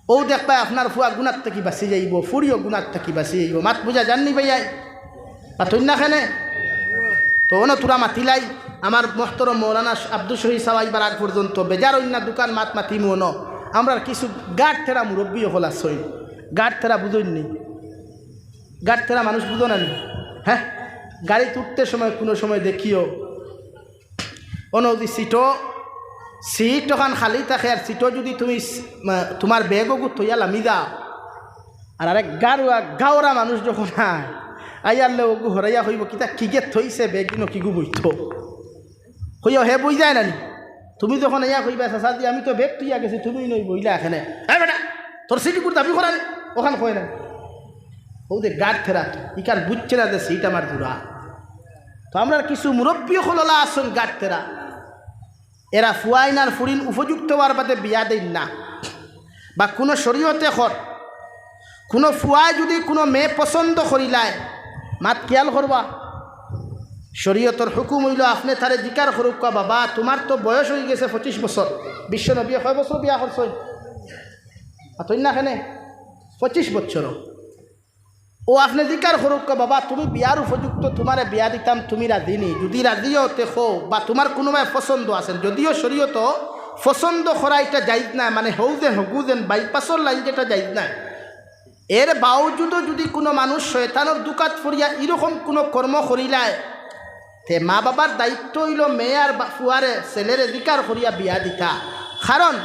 অউ দেখবায় আপনার ফুয়া গুনার থাকি বাঁচি যাইবো, ফুরিও গুনার থাকি বাঁচি যাইবো। মাত বুঝা যার নি ভাইয়াইন? মাতইন না কেনে? তো অনো থুড়া মাতিলাই, আমার মহতরম মৌলানা আব্দুস শহীদ সাব আইবার আগ পর্যন্ত বেজার অইন না, দুখান মাত মাতিমু অনো। আমরার কিছু গাড়-ঠেরা মুরব্বি অকল আছইন, গাড়-ঠেরা বুঝইন নি? গাড়-ঠেরা মানুষ বুঝো না নি? হ্যাঁ, গাড়িত উঠতে সময় কুনু সময় দেখিও, অনো যুদি সিটো, সিট অখান খালি থাকে আর সিটো যুদি তুমি স-, মা-, তোমার ব্যাগ অগু থইয়া লামি যাও, আর আরেক গাড়ুয়া গাওরা মানুষ যখন আয়, আইয়ারলে অগু হরাইয়া কইবো, "কিতা কিগে থইছে ব্যাগ ইনো, কিগু বইতো?" কইও হে বই যায় না নি? তুমি যখন আইয়া কইবা, "চাচাজি, আমি তো ব্যাগ থইয়া গেছি, তুমি নই বইলা এখানে।" "এ বেটা, তোর সিট অগুর দাবি করা নি?" অখান কয় না। অউ যে গাড়-ঠেরা, ইখান বুঝছে না যে সিট আমার জুড়া। তো আমরার কিছু মুরব্বি অকল অলা আছইন গাড়-ঠেরা, এরা ফুয়াইন আর ফুরিন উপযুক্ত অওয়ার বাদে বিয়া দেইন না, বা কুনু শরীয়তে কর, কুনু ফুয়ায় যুদি কুনু মেয়ে পছন্দ করিলায়, মাত খিয়াল করবা, শরীয়তর হুকুম অইলো আপনে তারে জিকার করউক্কা, "বাবা, তোমার তো বয়স অইগেছে পঁচিশ বছর।" বিশ্বনবীয়ে কয় বছর বিয়া করছইন? মাতইন না কেনে? পঁচিশ বছর। অউ আপনে জিকার করউক্কা, "বাবা, তুমি বিয়ার উপযুক্ত, তোমারে বিয়া দিতাম, তুমি রাজি নি? যুদি রাজি অও তে কও, বা তোমার কুনুবায় পছন্দ আছইন।" যদিও শরীয়তো পছন্দ করা ইটা জাইজ নায়, মানে হউ যেন হগু যেন বাইপাসর লাইন যেটা জাইজ নায়। এর বাওজুদও যুদি কুনু মানুষ শয়তানর ধুকাত পড়িয়া ইরকম কুনু কর্ম করিলায়, তে মা-বাবার দায়িত্ব অইলো মেয়ে আর বা-, ফুয়ারে, ছেলেরে জিকার করিয়া বিয়া দিতা। কারণ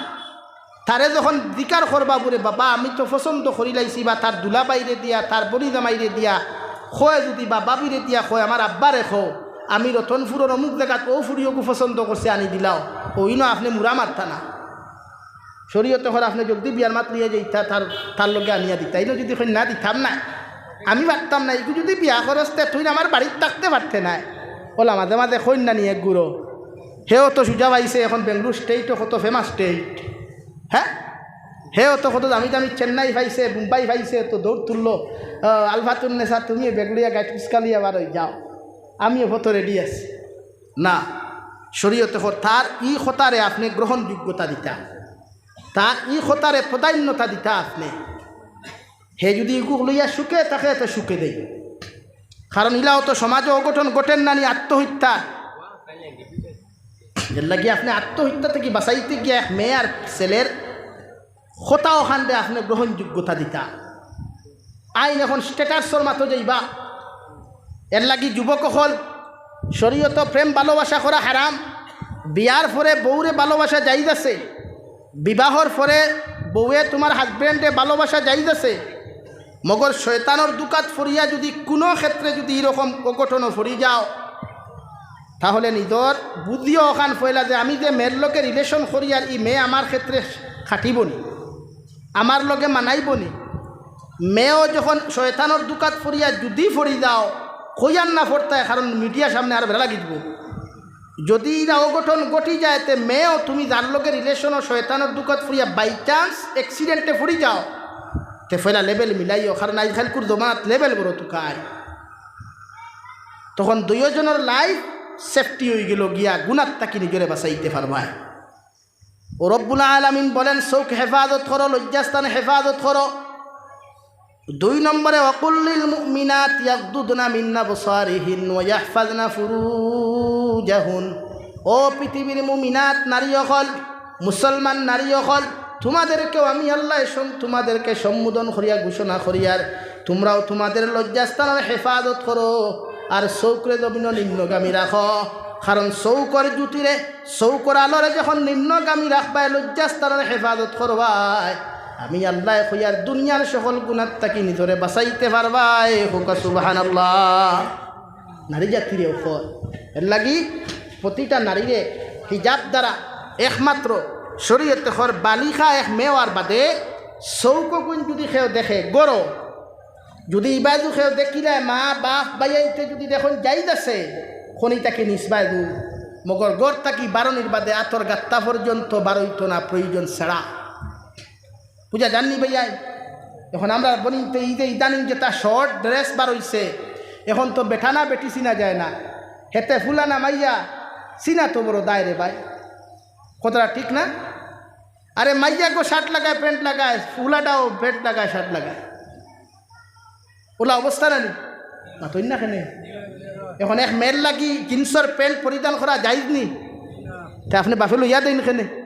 তারে যখন জিকার করবা বুলে, "বাবা, আমি তো পছন্দ করিলাইছি," বা তার দুলাভাইরে দিয়া, তার বনি জামাইরে দিয়া, কয় যুদি বা ভাবিরে দিয়া কয়, "আমার আব্বারে কও, আমি রতনপুরর অমুক জাগাত অউ ফুরি অগু পছন্দ করছে, আনি দিলাও," অউ ইনো আপনে মুড়া মারতা না। শরীয়তে কর আপনে জলদি বিয়ার মাত লইয়া যাইতা, তার, তার লগে আনিয়া দিতা। ইনো যুদি কইন, "না, দিতাম না, আমি পারতাম না, ইগু যুদি বিয়া করস তে তুইন আমার বাড়িত থাকতে পারতে নায়।" অলা মাঝে মাঝে কইন না নি এক গুরু। হেও তো সুজা পাইছে, এখন বেঙ্গালুরু স্টেটও কত ফেমাস স্টেট। হ্যাঁ, হেও তো কত দামি দামি চেন্নাই পাইছে, মুম্বাই পাইছে, তো দৌড় তুললো। আহ, আলফাতুন নেসা, তুমিও বেগুড়িয়া গাইট পিসকালিয়া বার অই যাও, আমিও ফটো রেডি আছি। না, শরীয়তে কর তার ই কথারে আপনে গ্রহণযোগ্যতা দিতা, তার ই কথারে প্রাধান্যতা দিতা আপনে। হে যুদি ইগু লইয়া সুখে থাকে, তে সুখে দেই। কারণ ইলাও তো সমাজে অঘটন ঘটের না নি, আত্মহত্যা। এরলাগি আপনে আত্মহত্যা থাকি বাঁচাইতে গিয়া এক মেয়ে আর ছেলের কথা অখানরে আপনে গ্রহণযোগ্যতা দিতা। আইন অখন স্ট্যাটাসর মাতো যাইবা। এরলাগি যুবক অকল, শরীয়তো প্রেম ভালোবাসা করা হারাম। বিয়ার পরে বউরে ভালোবাসা জায়েজ আছে, বিবাহর পরে বউয়ে তুমার হাজব্যান্ডে ভালোবাসা জায়েজ আছে। মগর শয়তানর দুকাত ফড়িয়া যুদি কুনু ক্ষেত্রে যুদি ইরকম অঘটনো ফড়ি যাও, তাহলে নিজর বুদ্ধিও অখান ফয়লা যে আমি যে মেয়ের লগে রিলেশন করিয়ার, ই মেয়ে আমার ক্ষেত্রে খাটিবো নি, আমার লগে মানাইবো নি। মেয়েও যখন শয়তানর দুকাত ফড়িয়া যুদি ফড়ি যাও, কইয়ার না ফড়তায়, কারণ মিডিয়ার সামনে আর বেড়া লাগি দিবো। যুদি ইরা অঘটন ঘটি যায়, তে মেয়েও তুমি যার লগে রিলেশন ও শয়তানর দুকাত ফড়িয়া by chance accident এ ফড়ি যাও, তে ফয়লা লেভেল মিলাইও, কারণ আইজকাইলকুর জমানাত লেভেল বড় তুকায়। তখন দুইওজনর লাইফ সেফটি অইগেলো গিয়া, গুনাত থাকি নিজরে বাঁচাইতে পারবায়। ও রব্বুল আলামিন বলেন, চউখ হেফাজত করো, লজ্জাস্থান হেফাজত করো। দুই নম্বরে, "ওয়াকুল্লিল মুমিনাত ইয়াগদুদনা মিন আবসারিহিন ওয়া ইয়াহফাজনা ফুরুজাহুন।" ও পৃথিবীর মুমিনাত নারী অকল, মুসলমান নারী অকল, তোমাদেরকেও আমি আল্লায় সম-, তোমাদেরকে সম্বোধন করিয়া ঘোষণা করিয়ার, তোমরাও তোমাদের লজ্জাস্থানর হেফাজত করো, আর চউখরে জমিনো নিম্নগামী রাখো, কারণ চউখর জ্যোতিরে, চউখর আলোরে যখন নিম্নগামী রাখবায়, লজ্জাস্থানর হেফাজত করবায়, আমি আল্লায় কইয়ার দুনিয়ার সকল গুনাত থাকি নিজরে বাঁচাইতে পারবায়। কউক্কা সুবহানাল্লাহ। নারী জাতিরে অকল, এরলাগি প্রতিটা নারীরে হিজাব দ্বারা একমাত্র শরীয়তে কর বালিগা এক মেয়ে অওয়ার বাদে চউখগুন যুদি কেউ দেখে, ঘরো যুদি ইবায়দি কেউ দেখিলায়, মা, বাপ, ভাইয়াইন্তে যুদি দেখইন জায়েজ আছে, খনি থাকি নিস বায়দি, মগর ঘর থাকি বারনির বাদে আতর গাত্তা পর্যন্ত বারইতো না প্রয়োজন ছাড়া। বুঝা যার নি ভাইয়াইন? অখন আমরার বইনাইন্তে ইদে ইদানিং যেতা শর্ট ড্রেস বারইছে, অখন তো বেটা না বেটি চিনা যায় না, হেতে ফুলা না মাইয়া চিনা তো বড় দায় রে ভাই। কথাটা ঠিক না? আরে মাইয়াগু শার্ট লাগায়, প্যান্ট লাগায়, ফুলাটাও প্যান্ট লাগায়, শার্ট লাগায়, অলা অবস্থা না নি? মাতইন না কেনে? অখন এক মেয়ের লাগি জিন্সর প্যান্ট পরিধান করা জায়েজ নি? তে আপনে বাফে লইয়া দেইন কেনে?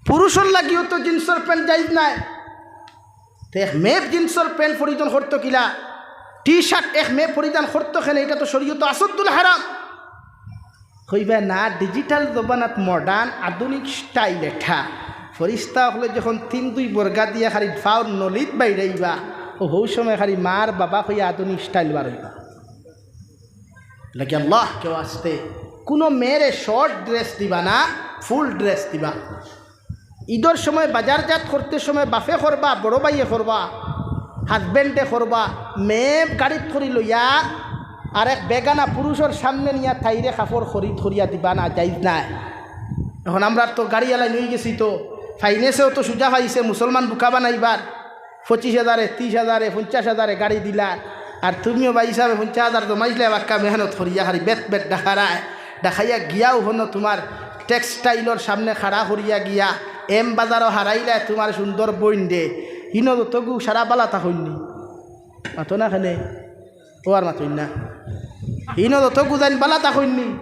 পুরুষর লাগিও তো জিন্সর প্যান্ট জায়েজ নায়। তে এক মেয়ে জিন্সর প্যান্ট পরিধান করতো কিলা, টি শার্ট এক মেয়ে পরিধান করতো কেনে, ইটা তো শরীয়তো আসাদুল হারাম। কইবা না, ডিজিটাল জমানাত মডার্ন আধুনিক স্টাইল ইটা। ফিরিস্তা অকলে যখন তিন দুই বর্গা দিয়া খালি ফাওর নলিত বাইরাইবা, অউ হউ সময় খালি মার বাবা কইয়া আধুনিক স্টাইল বারইবা। লাগি আল্লাহকে ওয়াস্তে কুনু মেয়েরে শর্ট ড্রেস দিবা না, ফুল ড্রেস দিবা। ইদর সময় বাজারজাত করতে সময় বাফে করবা, বড় ভাইয়ে করবা, হাজব্যান্ডে করবা, মেয়ে গাড়িত করি লইয়া আর এক বেগানা পুরুষর সামনে নিয়া তাইরে কাপড় খরিদ করিয়া দিবা না, জায়েজ নায়। অখন আমরার তো গাড়িআলাইন অইগেছি তো, ফাইন্যান্সেও তো সুজা পাইছে মুসলমান বুকা বানাইবার। পঁচিশ হাজারে, তিরিশ হাজারে, পঞ্চাশ হাজারে গাড়ি দিলা, আর তুমিও ভাই হিসাবে পঞ্চাশ হাজার জমাইছলায়, বাক্কা মেহনত করিয়া খালি বেত বেত ডাকারায়, ডাকাইয়া গিয়াও হনো তুমার টেক্সটাইলর সামনে খাড়া করিয়া গিয়া এম বাজারো হারাইলায় তুমার সুন্দর বইনরে। হিনো যতগু সারা বালা থাকইন নি? মাতো না কেনে? অউ আর মাতইন না। হিনো যতগু যাইন বালা থাকইন নি?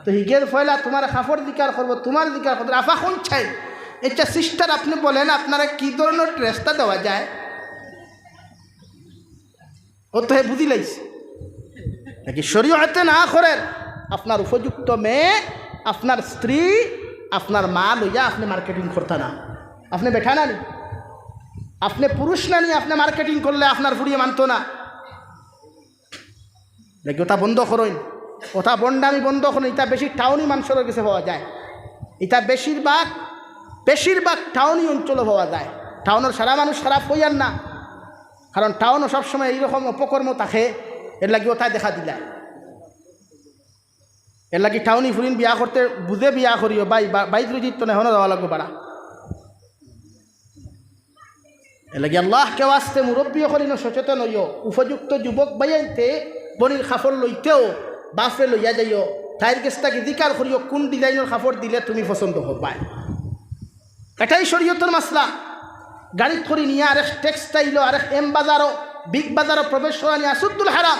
তো হিগে পয়লা তুমার কাপড় জিকার করবো, তুমার জিকার করবো, আফা কুন চাই? আচ্ছা সিস্টার, আপনে বলেন, আপনারে কি ধরনর ড্রেসটা দেওয়া যায়? অউ তো হে বুঝিলাইছে। লাগি শরীয়তে না করের, আপনার উপযুক্ত মেয়ে, আপনার স্ত্রী, আপনার মা লইয়া আপনে মার্কেটিং করতা না। আপনে বেটা না নি? আপনে পুরুষ না নি? আপনে মার্কেটিং করলে আপনার ফুড়িয়ে মানতো না। লাগি অতা বন্ধ করইন, অতা ভন্ডামি বন্ধ করইন। ইতা বেশি টাউনি মানষর গেছে পাওয়া যায়, ইতা বেশিরভাগ, বেশিরভাগ টাউনি অঞ্চলো পাওয়া যায়। টাউনর সারা মানুষ খারাপ কইয়ার না, কারণ টাউনো সবসময় ইরকম অপকর্ম থাকে, এরলাগি অতায় দেখা দিলায়। এরলাগি টাউনি ফুড়িন বিয়া করতে বুঝে বিয়া করিও, ভাই, বা-, বাইত রুজিত তো নেহনো দেওয়া লাগবো বাড়া। এরলাগি আল্লাহকে ওয়াস্তে মুরব্বি অকল ইনো সচেতন অইও, উপযুক্ত যুবক ভাইয়াইন্তে বইনর কাপড় লইতেও বাফরে লইয়া যাইও, তাইর গেছ থাকি জিকার করিও কুন ডিজাইনর কাপড় দিলে তুমি পছন্দ করবায়। এটাই শরীয়তর মাসলা। গাড়িত করি নিয়া আরেক টেক্সটাইলো, আরেক এম বাজারো, বিগ বাজারো প্রবেশ করানি আসাদুল হারাম।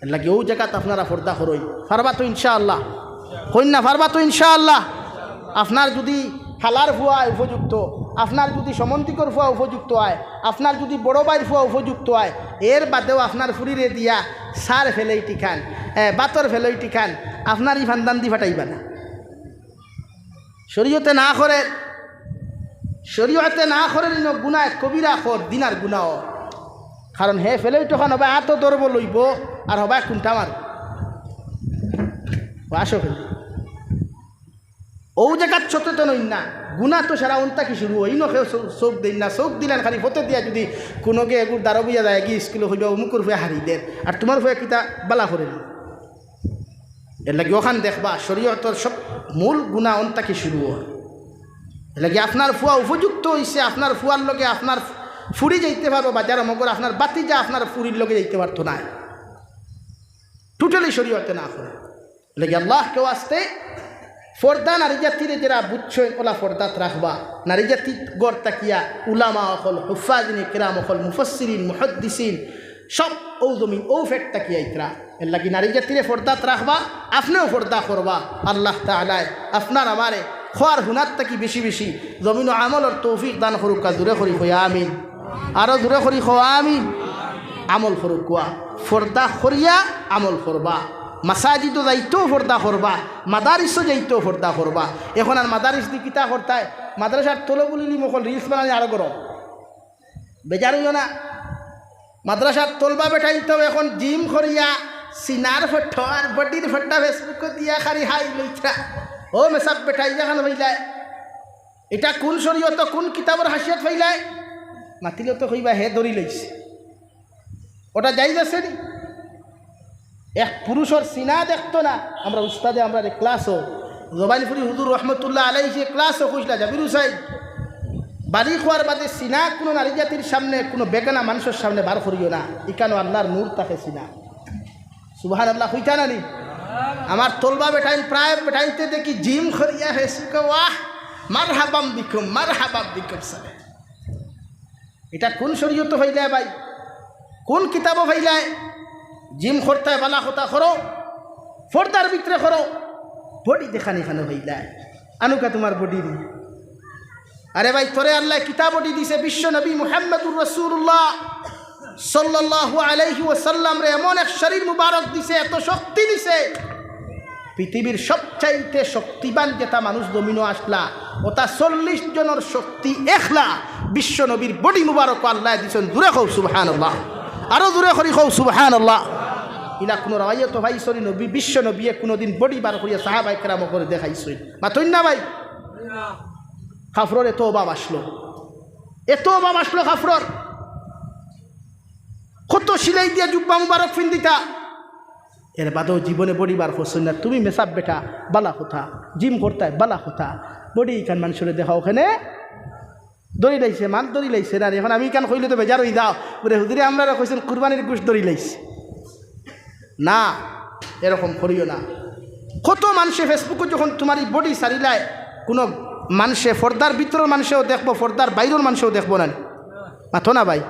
এরলাগি অউ জাগাত আপনারা পর্দা করইন, পারবা তো ইনশাআল্লাহ? কইন না, পারবা তো ইনশাআল্লাহ? আপনার যুদি হালার ফুয়া উপযুক্ত, আপনার যুদি সমন্তিকর ফুয়া উপযুক্ত অয়, আপনার যুদি বড় ভাইর ফুয়া উপযুক্ত অয়, এর বাদেও আপনার ফুরিরে দিয়া সার ফেলেইটিখান, এ, বাতর ফেলেইটিখান, আপনার ই ফান্দান দি ফাটাইবা না। শরীয়তে না করের, শরীয়তে না করের ইনো গুনায় কবিরা কর, দিনার গুনাও। কারণ হে ফেলেইটখান হবায় আতো ধরবো লইবো, আর হবায় কুন্টা মারবো। ও আসো ফেলে। অউ জাগাত সচেতন অইন না, গুনা তো সারা অন থাকি শুরু অয়। ইনো কেউ চৌ-, চউখ দেইন না, চউখ দিলাইন খালি ফথে দিয়া যুদি কুনুগে এগুর দারো বইয়া যায়গি স্কুলো কইবা অমুকর ফুয়া হারি দের, আর তুমার ফুয়া কিতা বালা করের নি। এরলাগি অখান দেখবা, শরীয়তর সব মূল গুনা অন থাকি শুরু অয়। এরলাগি আপনার ফুয়া উপযুক্ত অইছে, আপনার ফুয়ার লগে আপনার ফুরি যাইতে পারবো বাজারো, মগর আপনার বাতিজা আপনার ফুরির লগে যাইতে পারতো নায়। Totally শরীয়তে না করে। এরলাগি আল্লাহকে ওয়াস্তে পর্দা নারী জাতিরে যেরা বুঝছইন, ওলা পর্দাত রাখবা। নারী জাতি ঘর থাকিয়া উলামা অকল, হুফাজিনে কেরাম অকল, মুফাসসিরিন, মুহাদ্দিসিন, সব অউ জমিন, অউ ফেট থাকিয়া আইতরা। এরলাগি নারী জাতিরে পর্দাত রাখবা, আপনেও পর্দা করবা। আল্লাহ তাআলায় আপনার আমারে কওয়ার হুনার থাকি বেশি বেশি জমিনো আমলর তৌফিক দান করুক্কা। জুরে করি কই আমিন। আরো জুরে করি কও আমিন। আমল করুক্কা। পর্দা করিয়া আমল করবা। মাসাজিদো যাইতেও পর্দা করবা, মাদারিসো যাইতেও পর্দা করবা। এখন আর মাদারিস দি কিতা করতায়? মাদ্রাসার তলবুলিলি মকল reels বানানি আরো গরম। বেজার অইও না। মাদ্রাসার তলবা বেটাইনতেও এখন gym করিয়া সিনার ফটো আর bodyর ফটো Facebookও দিয়া খালি হাই লইতরা। ও মেসাব বেটাইন, ইখান পাইলায়? ইটা কুন শরীয়তো, কুন কিতাবর হাশিয়াত পাইলায়? মাতিলে তো কইবা হে ধরি লইছে। ওটা জায়েজ আছে নি? এক পুরুষর সিনা দেখতো না। আমরা উস্তাদে আমরারে classও, জবাইনপুরি হুজুর রহমতুল্লাহ আলাইহি classও কইছলা, জাবির হুসাইন, বালিগ অওয়ার বাদে সিনা কুনু নারী জাতির সামনে, কুনু বেগানা মানষর সামনে বার করিও না। ইখানো আল্লাহর নূর থাকে সিনা। সুবহানাল্লাহ কইতা না নি? আমার তলবা বেটাইন, প্রায় বেটাইনতে দেখি gym করিয়া Facebookও, ওয়াহ, মারহাবাম বিকুম, মারহাবাম বিকুম সাহেব। ইটা কুন শরীয়তো পাইলায় ভাই? কুন কিতাবো পাইলায়? Gym করতায়, বালা কথা করো, পর্দার ভিতরে করো, body দেখানি ইখানো পাইলায়? আনুকা তুমার body নি। আরে ভাই, তোরে আল্লায় কিতা body দিছে? বিশ্বনবী মুহাম্মদুর রাসূলুল্লাহ সাল্লাল্লাহু আলাইহি ওয়াসাল্লামরে এমন এক শরীর মুবারক দিছে, এত শক্তি দিছে, পৃথিবীর সবচাইতে শক্তিবান যেটা মানুষ জমিনো আসলা, ওটা চল্লিশ জনর শক্তি একলা বিশ্বনবীর body মুবারক আল্লায় দিছইন। জুরে কও সুবহানাল্লাহ, আরো জুরে করি কও সুবহানাল্লাহ। ইলা কুনু রাওয়ায়তো পাইছো নি নবী, বিশ্বনবীয়ে কুনুদিন body বার করিয়া সাহাবায়ে কেরাম অকলরে দেখাইছইন? মাতইন না ভাই। কাফরর এত অভাব আসলো, এত অভাব আসলো কাফরর। কত সিলাই দিয়া জুব্বা মুবারক ফিন্দিতা, এর বাদেও জীবনে body বার করছইন না। তুমি মেসাব বেটা, বালা কথা, gym করতায়, বালা কথা, body ইখান মানষরে দেখাও কেনে। ধরি লাইছে, মাত ধরি লাইছে না। এখন আমি ইখান কইলে তো বেজার অইযাও, বুলে হুজুরে আমরারে কইছইন কুরবানির গোশত ধরি লাইছে। না, এরকম করিও না। কত মানষে Facebookও যখন তুমার ই body ছাড়িলায়, কুনু মানষে, পর্দার ভিতরর মানষেও দেখবো, পর্দার বাইরর মানষেও দেখবো না নি? মাতো না ভাই।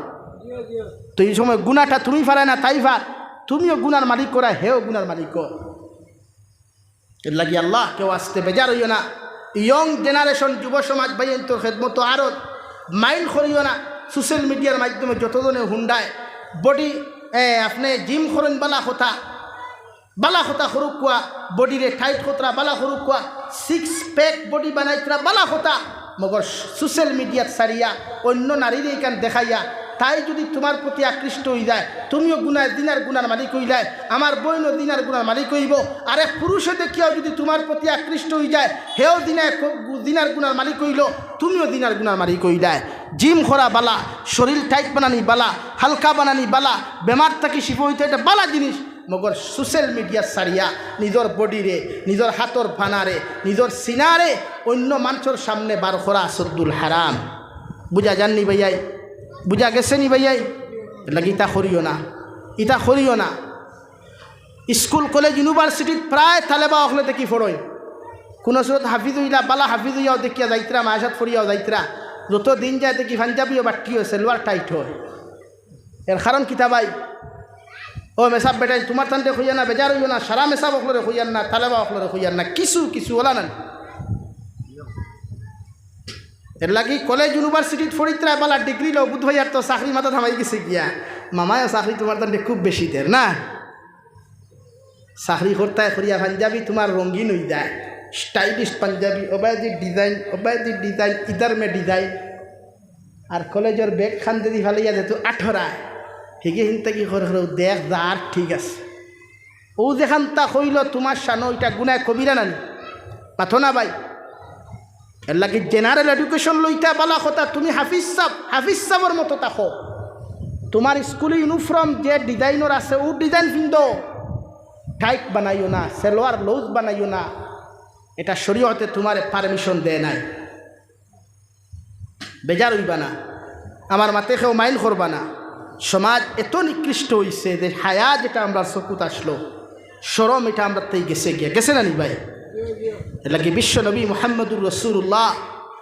তো ই সময় গুনাটা তুমি পারায় না, তাই পার। তুমিও গুনার মালিক অরায়, হেও গুনার মালিক অয়। এরলাগি আল্লাহকে ওয়াস্তে বেজার অইও না। Young generation, যুব সমাজ ভাইয়াইন্তর খেদমতো আরো mind করিও না। Social mediaর মাধ্যমে যতজনে হুন্ডায় body, এ, আপনে gym করইন, বালা কথা, বালা কথা করুক্কা, bodyরে tight করতরা, বালা করুক্কা, six pack body বানাইতরা, বালা কথা। মগর social mediaত ছাড়িয়া অইন্য নারীরে ইখান দেখাইয়া, তাই যুদি তুমার প্রতি আকৃষ্ট অইযায়, তুমিও গুনায়, জিনার গুনার মালিক অইলায়, আমার বইনও জিনার গুনার মালিক অইবো। আরেক পুরুষে দেখিয়াও যুদি তুমার প্রতি আকৃষ্ট অইযায়, হেও জিনায়, জিনার গুনার মালিক অইলো, তুমিও জিনার গুনার মালিক অইলায়। Gym করা বালা, শরীল tight বানানি বালা, হালকা বানানি বালা, বেমার থাকি শিফা অইতে ইটা বালা জিনিস। মগর social media ছাড়িয়া নিজর bodyরে, নিজর হাতর ফানারে, নিজর সিনারে অইন্য মানষর সামনে বার করা আসাদ্দুল হারাম। বুঝা যার নি ভাইয়াই? বুঝা গেছে নি ভাইয়াই? এরলাগি ইতা করিও না, ইতা করিও না। School, college, universityত প্রায় তালেবা অকলে দেখি পড়ইন। কুনু সুরত হাফিজ অইলা, বালা হাফিজ অইয়াও দেখিয়া যাইতরা, মাদ্রাসাত পড়িয়াও যাইতরা। যত দিন যায় দেখি পাঞ্জাবিও বাট্টি অয়, সেলোয়ার tight অয়। এর কারণ কিতা ভাই? ও মেসাব বেটাইন, তুমার তানরে কইয়ার না, বেজার অইও না, সারা মেসাব অকলরে কইয়ার না, তালেবা অকলরে কইয়ার না, কিছু কিছু অলা না। এরলাগি কলেজ ইউনিভার্সিটিত পড়িত্রায় বালা ডিগ্রি লও, বুধ ভাইয়ার তো চাকরি মাথাত হামাই গেছে গিয়া। মামায়ও চাকরি তুমার তানরে খুব বেশি দের না। চাকরি করতায় করিয়া পাঞ্জাবি তুমার রঙিন অই যায়, স্টাইলিশ পাঞ্জাবি, ওবায়দি ডিজাইন, ওবায়দি ডিজাইন, ইদার মে ডিজাইন। আর কলেজর ব্যাগ খান্দেদি ফালাইয়া যেহেতু আঠরায়, হিগে হিনতে কি করে করে দেখ যা, আর ঠিক আছে। ও যেখানতা কইল তুমার শানো, ইটা গুনায় কবিরা নানি? মাতো না ভাই। এরলাগি জেনারেল এডুকেশন লইতা বালা কথা, তুমি হাফিজ সাব, হাফিজ সাবর মতো থাকো। তুমার স্কুল ইউনিফর্ম যে ডিজাইনর আছে, ও ডিজাইন ফিন্দো। টাইট বানাইও না, সেলোয়ার লুজ বানাইও না। এটা শরীয়তে তুমারে পারমিশন দেয় নাই। বেজার অইবা না, আমার মাতে কেউ মাইন্ড করবা না। সমাজ এত নিকৃষ্ট অইছে যে হায়া যেটা আমরার চকুত আসলো, শরম এটা আমরার তাই গেছে গিয়া, গেছে না নি ভাই? এরলাগি বিশ্ব নবী মুহাম্মদুর রাসূলুল্লাহ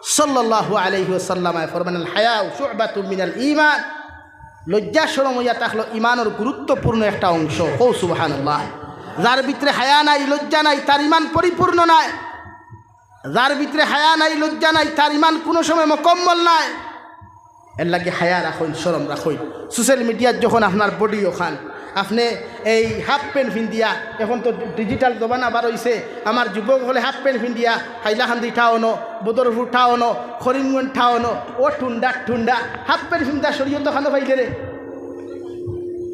সাল্লাল্লাহু আলাইহি ওয়াসাল্লাম ফরমাইন, "আল হায়াউ শুবাতুম মিনাল ঈমান।" লজ্জা শরম অইয়া থাকলো ইমানর গুরুত্বপূর্ণ একটা অংশ। কও সুবহানাল্লাহ। যার ভিতরে হায়া নাই, লজ্জা নাই, তার ইমান পরিপূর্ণ নায়। যার ভিতরে হায়া নাই, লজ্জা নাই, তার ইমান কুনু সময় মোকাম্মল নায়। এরলাগি হায়া রাখইন, শরম রাখইন। সোশ্যাল মিডিয়াত যখন আপনার বডি অখান, আপনে এই হাফ প্যান্ট ফিন্দিয়া, এখন তো ডিজিটাল জমানা বার অইছে, আমার যুবক অকলে হাফ প্যান্ট ফিন্দিয়া হাইলাকান্দি টাউনো, বদরপুর টাউনো, করিমগঞ্জ টাউনো, ও টুন্ডা টুন্ডা হাফ প্যান্ট ফিন্দা শরীয়ত খানো পাইলে রে?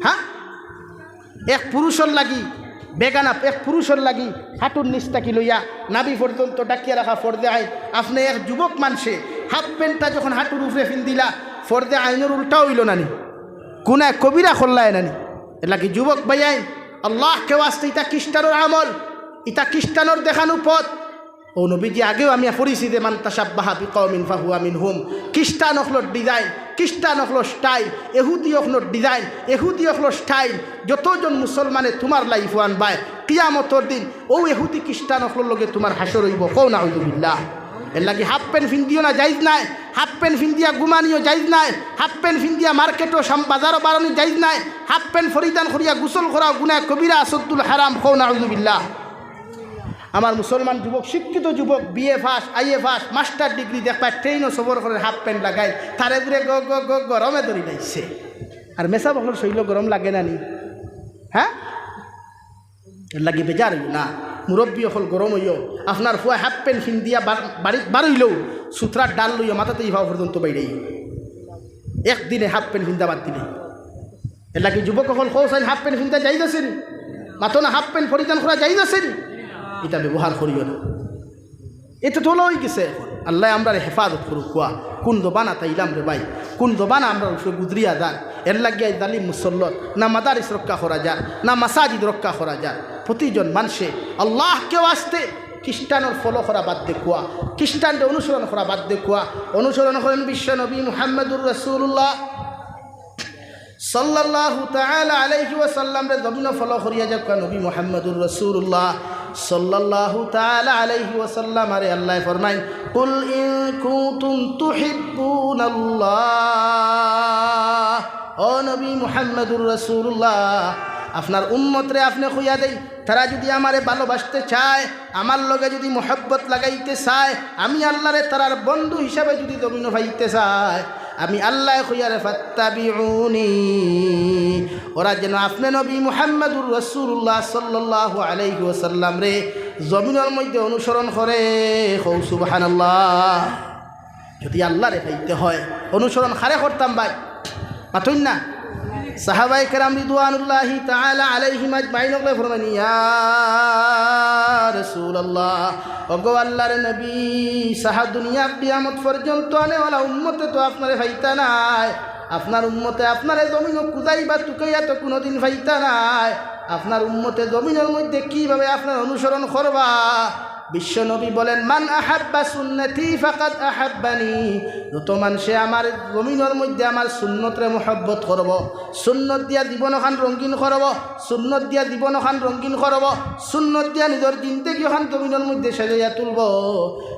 হ্যাঁ, এক পুরুষর লাগি, বেগানা এক পুরুষর লাগি হাঁটুর নিচ থাকি লইয়া নাভি পর্যন্ত ডাকিয়া রাখা ফরজে আইন। আপনে এক যুবক মানষে হাফ প্যান্টটা যখন হাঁটুর উপরে ফিন্দিলা, ফরজে আইনর উল্টা অইলো নানি? গুনায় কবিরা করলায় নানি? এরলাগি যুবক ভাইয়াইন, আল্লাহকে ওয়াস্তে, ইতা খ্রিস্টানর আমল, ইতা খ্রিস্টানর দেখানো পথ। ও নবীজি আগেও আমি পড়ছি যে, "মান তাশাব্বাহা বিকাওমিন ফাহুয়া মিনহুম।" খ্রিস্টান অকলর ডিজাইন, খ্রিস্টান অকলর স্টাইল, এহুদি অকলর ডিজাইন, এহুদি অকলর স্টাইল। যতজন মুসলমানে তুমার লাইফো আনবায়, কিয়ামতর দিন অউ এহুদি খ্রিস্টান অকলর লগে তুমার হাশর অইবো। কও নাউজুবিল্লাহ। এরলাগি হাফ প্যান্ট ফিন্দিও না, জাইজ নায়। হাফ প্যান্ট ফিন্দিয়া ঘুমানিও জাইজ নায়। হাফ প্যান্ট ফিন্দিয়া মার্কেটো সাম-, বাজারো বারনি জাইজ নায়। হাফ প্যান্ট পরিধান করিয়া গোসল করাও গুনায় কবিরা, আশাদ্দুল হারাম। কও নাউজুবিল্লাহ। আমার মুসলমান যুবক, শিক্ষিত যুবক, BA pass, IA pass, master degree, দেখবায় ট্রেইনো সফর করের হাফ প্যান্ট লাগাই, তারে ঘুরে গ গ গ গরমে ধরি লাইছে। আর মেসাব অকলর শরীলো গরম লাগে না নি? হ্যাঁ, এরলাগি বেজার অইও না। মুরব্বি অকল গরম অইও, আপনার ফুয়া হাফ প্যান্ট ফিন্দিয়া বার-, বাড়িত বারইলেও সুতরার ডাল লইয়া মাথাতে ইফাও পর্যন্ত বাইরেই। একদিনে হাফ প্যান্ট ফিন্দা বাদ দিলে। এরলাগি যুবক অকল কও চাইন, হাফ প্যান্ট ফিন্দা জাইজ আছে নি? মাতো না, হাফ প্যান্ট পরিধান করা জাইজ আছে নি? ইতা ব্যবহার করিও না। ইতা তো অলা অইগেছে এখন। আল্লায় আমরারে হেফাজত করুক। কুয়া, কুন জমানাত আইলাম রে ভাই, কুন জমানা আমরার উপরে গুজরিয়া যার। এরলাগি আইজ জালিম মুসল্লত, না মাদারিস রক্ষা করা যার, না মাসাজিদ রক্ষা করা যার। প্রতিজন মানষে আল্লাহকে ওয়াস্তে খ্রিস্টানর ফলো করা বাদ দে কুয়া, খ্রিস্টানরে অনুসরণ করা বাদ দে কুয়া, অনুসরণ করেন বিশ্ব নবী মুহাম্মদুর রাসূলুল্লাহ সাল্লাল্লাহু তাআলা আলাইহি ওয়াসাল্লামরে জমিনো ফলো করিয়া যাউক্কা নবী মুহাম্মদুর রাসূলুল্লাহ সাল্লাল্লাহু তাআলা আলাইহি ওয়াসাল্লামরে আল্লায় ফরমাইন, "কুল ইন কুনতুম তুহিব্বুনাল্লাহ।" ও নবী মুহাম্মদুর রাসূলুল্লাহ, আপনার উম্মতরে আপনে কইয়া দেইন, তারা যুদি আমারে ভালোবাসতে চায়, আমার লগে যুদি মহব্বত লাগাইতে চায়, আমি আল্লারে তারার বন্ধু হিসাবে যুদি জমিনো পাইতে চায়, আমি আল্লায় কইয়ারে ফাত্তাবিউনি, ওরা যেন আপনে নবী মুহাম্মাদুর রাসূলুল্লাহ সাল্লাল্লাহু আলাইহি ওয়াসাল্লামরে জমিনর মধ্যে অনুসরণ করে। কও সুবহানাল্লাহ। যুদি আল্লারে পাইতে হয়, অনুসরণ কারে করতাম ভাই? মাতইন না। সাহাবায়ে কেরাম রিদওয়ানুল্লাহি তাআলা আলাইহিম আজমাইন অকলে ফরমাইন, "ইয়া রাসূলুল্লাহ, ওগো আল্লার নবী, সারা দুনিয়া কিয়ামত পর্যন্ত আনেওয়ালা উম্মতে তো আপনারে পাইতা নায়। আপনার উম্মতে আপনারে জমিনো খুজাইবা তুকাইয়া তো কুনুদিন পাইতা নায়। আপনার উম্মতে জমিনর মধ্যে কিভাবে আপনার অনুসরণ করবা?" বিশ্ব নবী বলেন, "মান আহাব্বা সুন্নতি ফাকাদ আহাব্বানি।" যত মানষে আমার জমিনর মধ্যে আমার সুন্নতরে মহব্বত করব, সুন্নত দিয়া জীবনখান রঙিন করব, সুন্নত দিয়া জীবনখান রঙিন করব, সুন্নত দিয়া নিজর জিন্দেগিখান জমিনর মধ্যে সাজাইয়া তুলব,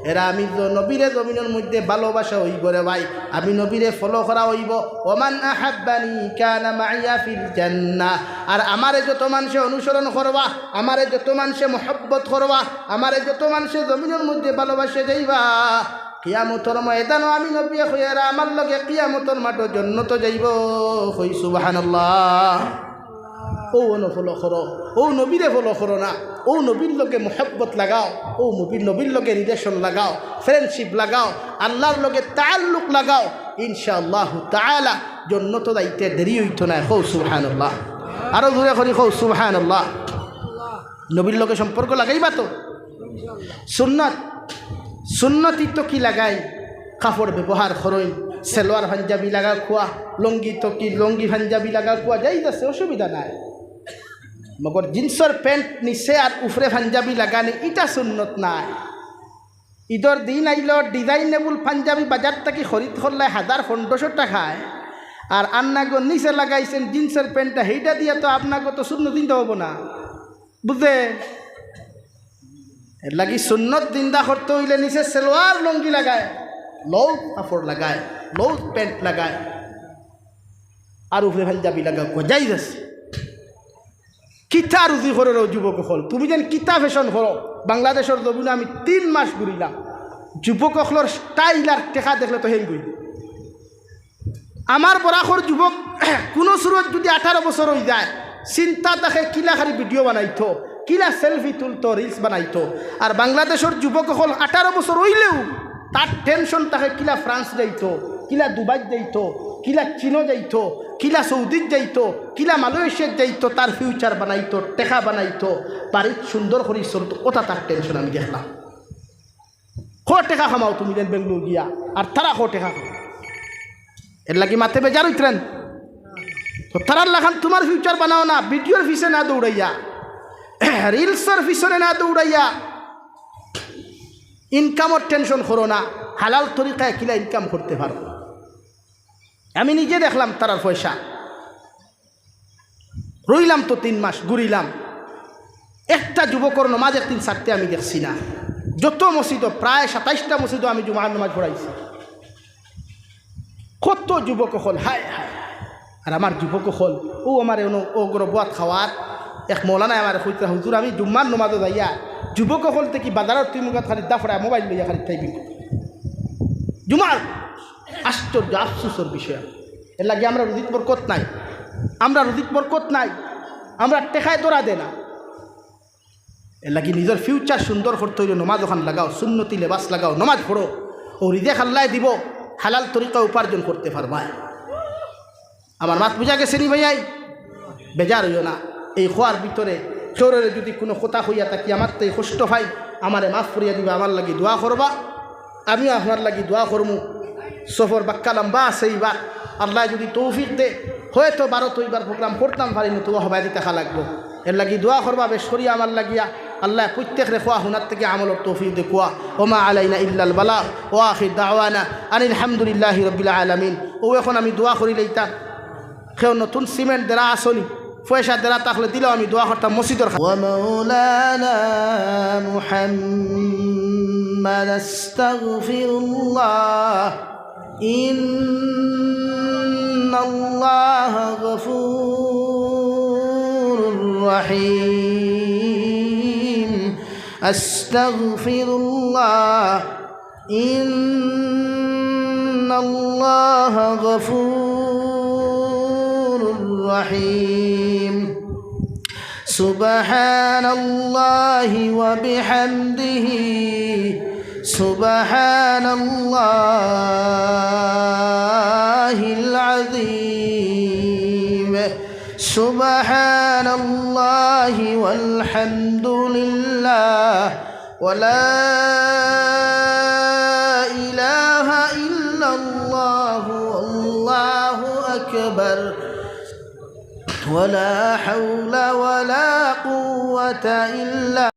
এরা আমি জ-, নবীরে জমিনর মধ্যে ভালোবাসা অইব রে ভাই, আমি নবীরে ফলো করা অইব। "ওমান আহাব্বানি কানা মাইয়া ফিল জান্নাহ।" আর আমারে যত মানষে অনুসরণ করবা, আমারে যত মানষে মহব্বত করবা, আমারে যত মানষে জমিনর মধ্যে ভালোবাসে যাইবা, কিয়ামতর ময়দানো আমি নবীয়ে কইয়ার আমার লগে কিয়ামতর মাঠো জন্নতো যাইব। কই সুবহানাল্লাহ। অউ অনো ফলো করো, অউ নবীরে ফলো করো না, অউ নবীর লগে মহব্বত লাগাও, অউ নবীর, নবীর লগে রিলেশন লাগাও, ফ্রেন্ডশিপ লাগাও, আল্লাহর লগে তাল্লুক লাগাও। ইনশাআল্লাহু তাআলা জন্নতো যাইতে দেরি অইতো নায়। কও সুবহানাল্লাহ। আরো জোরে করি কও সুবহানাল্লাহ। নবীর লগে সম্পর্ক লাগাইবা তো? সুন্নত, সুন্নতি তো কি লাগাই, কাপড় ব্যবহার করইন, সালোয়ার পাঞ্জাবি লাগা কুয়া, লুঙ্গি তো কি লুঙ্গি পাঞ্জাবি লাগা কুয়া, জায়েজ আছে, অসুবিধা নাই। মগর জিন্সর প্যান্ট নিচে আর উপরে পাঞ্জাবি লাগানি, ইটা সুন্নত নায়। ইদর দিন আইলো, ডিজাইনেবল পাঞ্জাবি বাজার থাকি খরিদ করলায় হাজার পনেরোশো টাকায়, আর আন্নাগো নিচে লাগাইছেন জিন্সর প্যান্টটা, হেইটা দিয়া তো আপনাগো তো সুন্নত দিন তো অইবো না, বুঝলে? এর লাগি সুন্নত জিন্দা করতে অইলে নিচে সালোয়ার লুঙ্গি লাগায়, লউজ কাপড় লাগায়, লউজ প্যান্ট লাগায়, আর উপরে পাঞ্জাবি লাগা কুয়া জায়েজ আছে। কিতা রুজি করো রে যুবক অকল, তুমি যেন কিতা ফ্যাশন করো। বাংলাদেশর জমিনো আমি তিন মাস ঘুরিলাম, যুবক অকলর স্টাইল আর টেকা দেখলে তো হেঙ্গুই। আমার বরাকর যুবক কুনু সুরত যুদি আঠারো বছর অইযায়, চিন্তা থাকে কিলা খালি ভিডিও বানাইতো, কিলা সেলফি তুলতো, রিলস বানাইতো। আর বাংলাদেশর যুবক অকল আঠারো বছর অইলেউ তার টেনশন থাকে কিলা ফ্রান্স যাইতো, কিলা দুবাই যাইতো, কিলা চীনো যাইতো, কিলা সৌদিত যাইতো, কিলা মালয়েশিয়াত যাইতো, তার ফিউচার বানাইতো, টেকা বানাইতো, বাড়িত সুন্দর করি চলতো, অতা তার টেনশন আমি দেখলাম। কয় টেকা কামাও তুমি যেন বেঙ্গালুরু গিয়া, আর তারা কয় টেকা কামায়। এর লাগি মাতে বেজার অইতরা নি। তো তারার লাখান তুমার ফিউচার বানাও না, ভিডিওর পিছে না দৌড়াইয়া, রিলসর পিছনে না দৌড়াইয়া, ইনকামর টেনশন করো না, হালাল তরিকায় কিলা ইনকাম করতে পারো। আমি নিজে দেখলাম তারার পয়সা। রইলাম তো তিন মাস, ঘুরিলাম। একটা যুবকর নমাজ একদিন ছাড়তে আমি দেখছি না। যত মসজিদো, প্রায় সাতাইশটা মসজিদো আমি জুমার নমাজ পড়াইছি। কত যুবক অকল, হায় হায় হায়। আর আমার যুবক অকল, অউ আমার অনো অগরো বওয়াত খাওয়াত, এক মৌলানায় আমারে কইতরা, "হুজুর, আমি জুম্মার নমাজো যাইয়া যুবক অকল দেখি বাজারর তুই মুখাত খালি দাফড়ায় মোবাইল লইয়া খালি টাইপিং করে।" জুমার আশ্চর্য, আফসোসর বিষয়। এর লাগি আমরা রুজিত বরকত নাই, আমরা রুজিত বরকত নাই, আমরা টেকায় ধরা দেয় না। এর লাগি নিজর ফিউচার সুন্দর করতে অইলে নমাজ অখান লাগাও, সুন্নতি লেবাস লাগাও, নমাজ পড়ো। অউ রিজেক আল্লায় দিবো, হালাল তরিকা উপার্জন করতে পারবায়। আমার মাত বুঝা গেছে নি ভাইয়াই? বেজার অইও না। এই কওয়ার ভিতরে কেউরে যুদি কুনু কথা কইয়া থাকি, আমার তাই কষ্ট পাই, আমারে মাফ করিয়া দিবা, আমার লাগি দোয়া করবা। আমিও আপনার লাগি দোয়া করমু। সফর বাক্কা লম্বা আছে ইবার। আল্লায় যুদি তৌফিক দে, হয়তো ভারতো ইবার প্রোগ্রাম করতাম পারি না, তবু হবায়দি থাকা লাগবো। এর লাগি দোয়া করবা বেশ করিয়া আমার লাগিয়া। আল্লায় প্রত্যেকরে কওয়া হুনার থাকি আমলর তৌফিক দে কওয়া। ওমা আলাইনা ইল্লাল বালাগ। ওয়া আখির দাওয়ানা আনিল হামদুলিল্লাহি রাব্বিল আলামিন। অউ এখন আমি দোয়া করি লইতাম। কেউ নতুন সিমেন্ট দেরা আছনি, পয়সা দেরা থাকলে দিলেও আমি দোয়া করতাম মসজিদর খা- ومولانا محمد أستغفر الله إن الله غفور رحيم أستغفر الله إن الله غفور رحيم سبحان الله وبحمده سبحان الله العظيم سبحان الله والحمد لله ولا إله إلا الله والله أكبر ولا حول ولا قوة إلا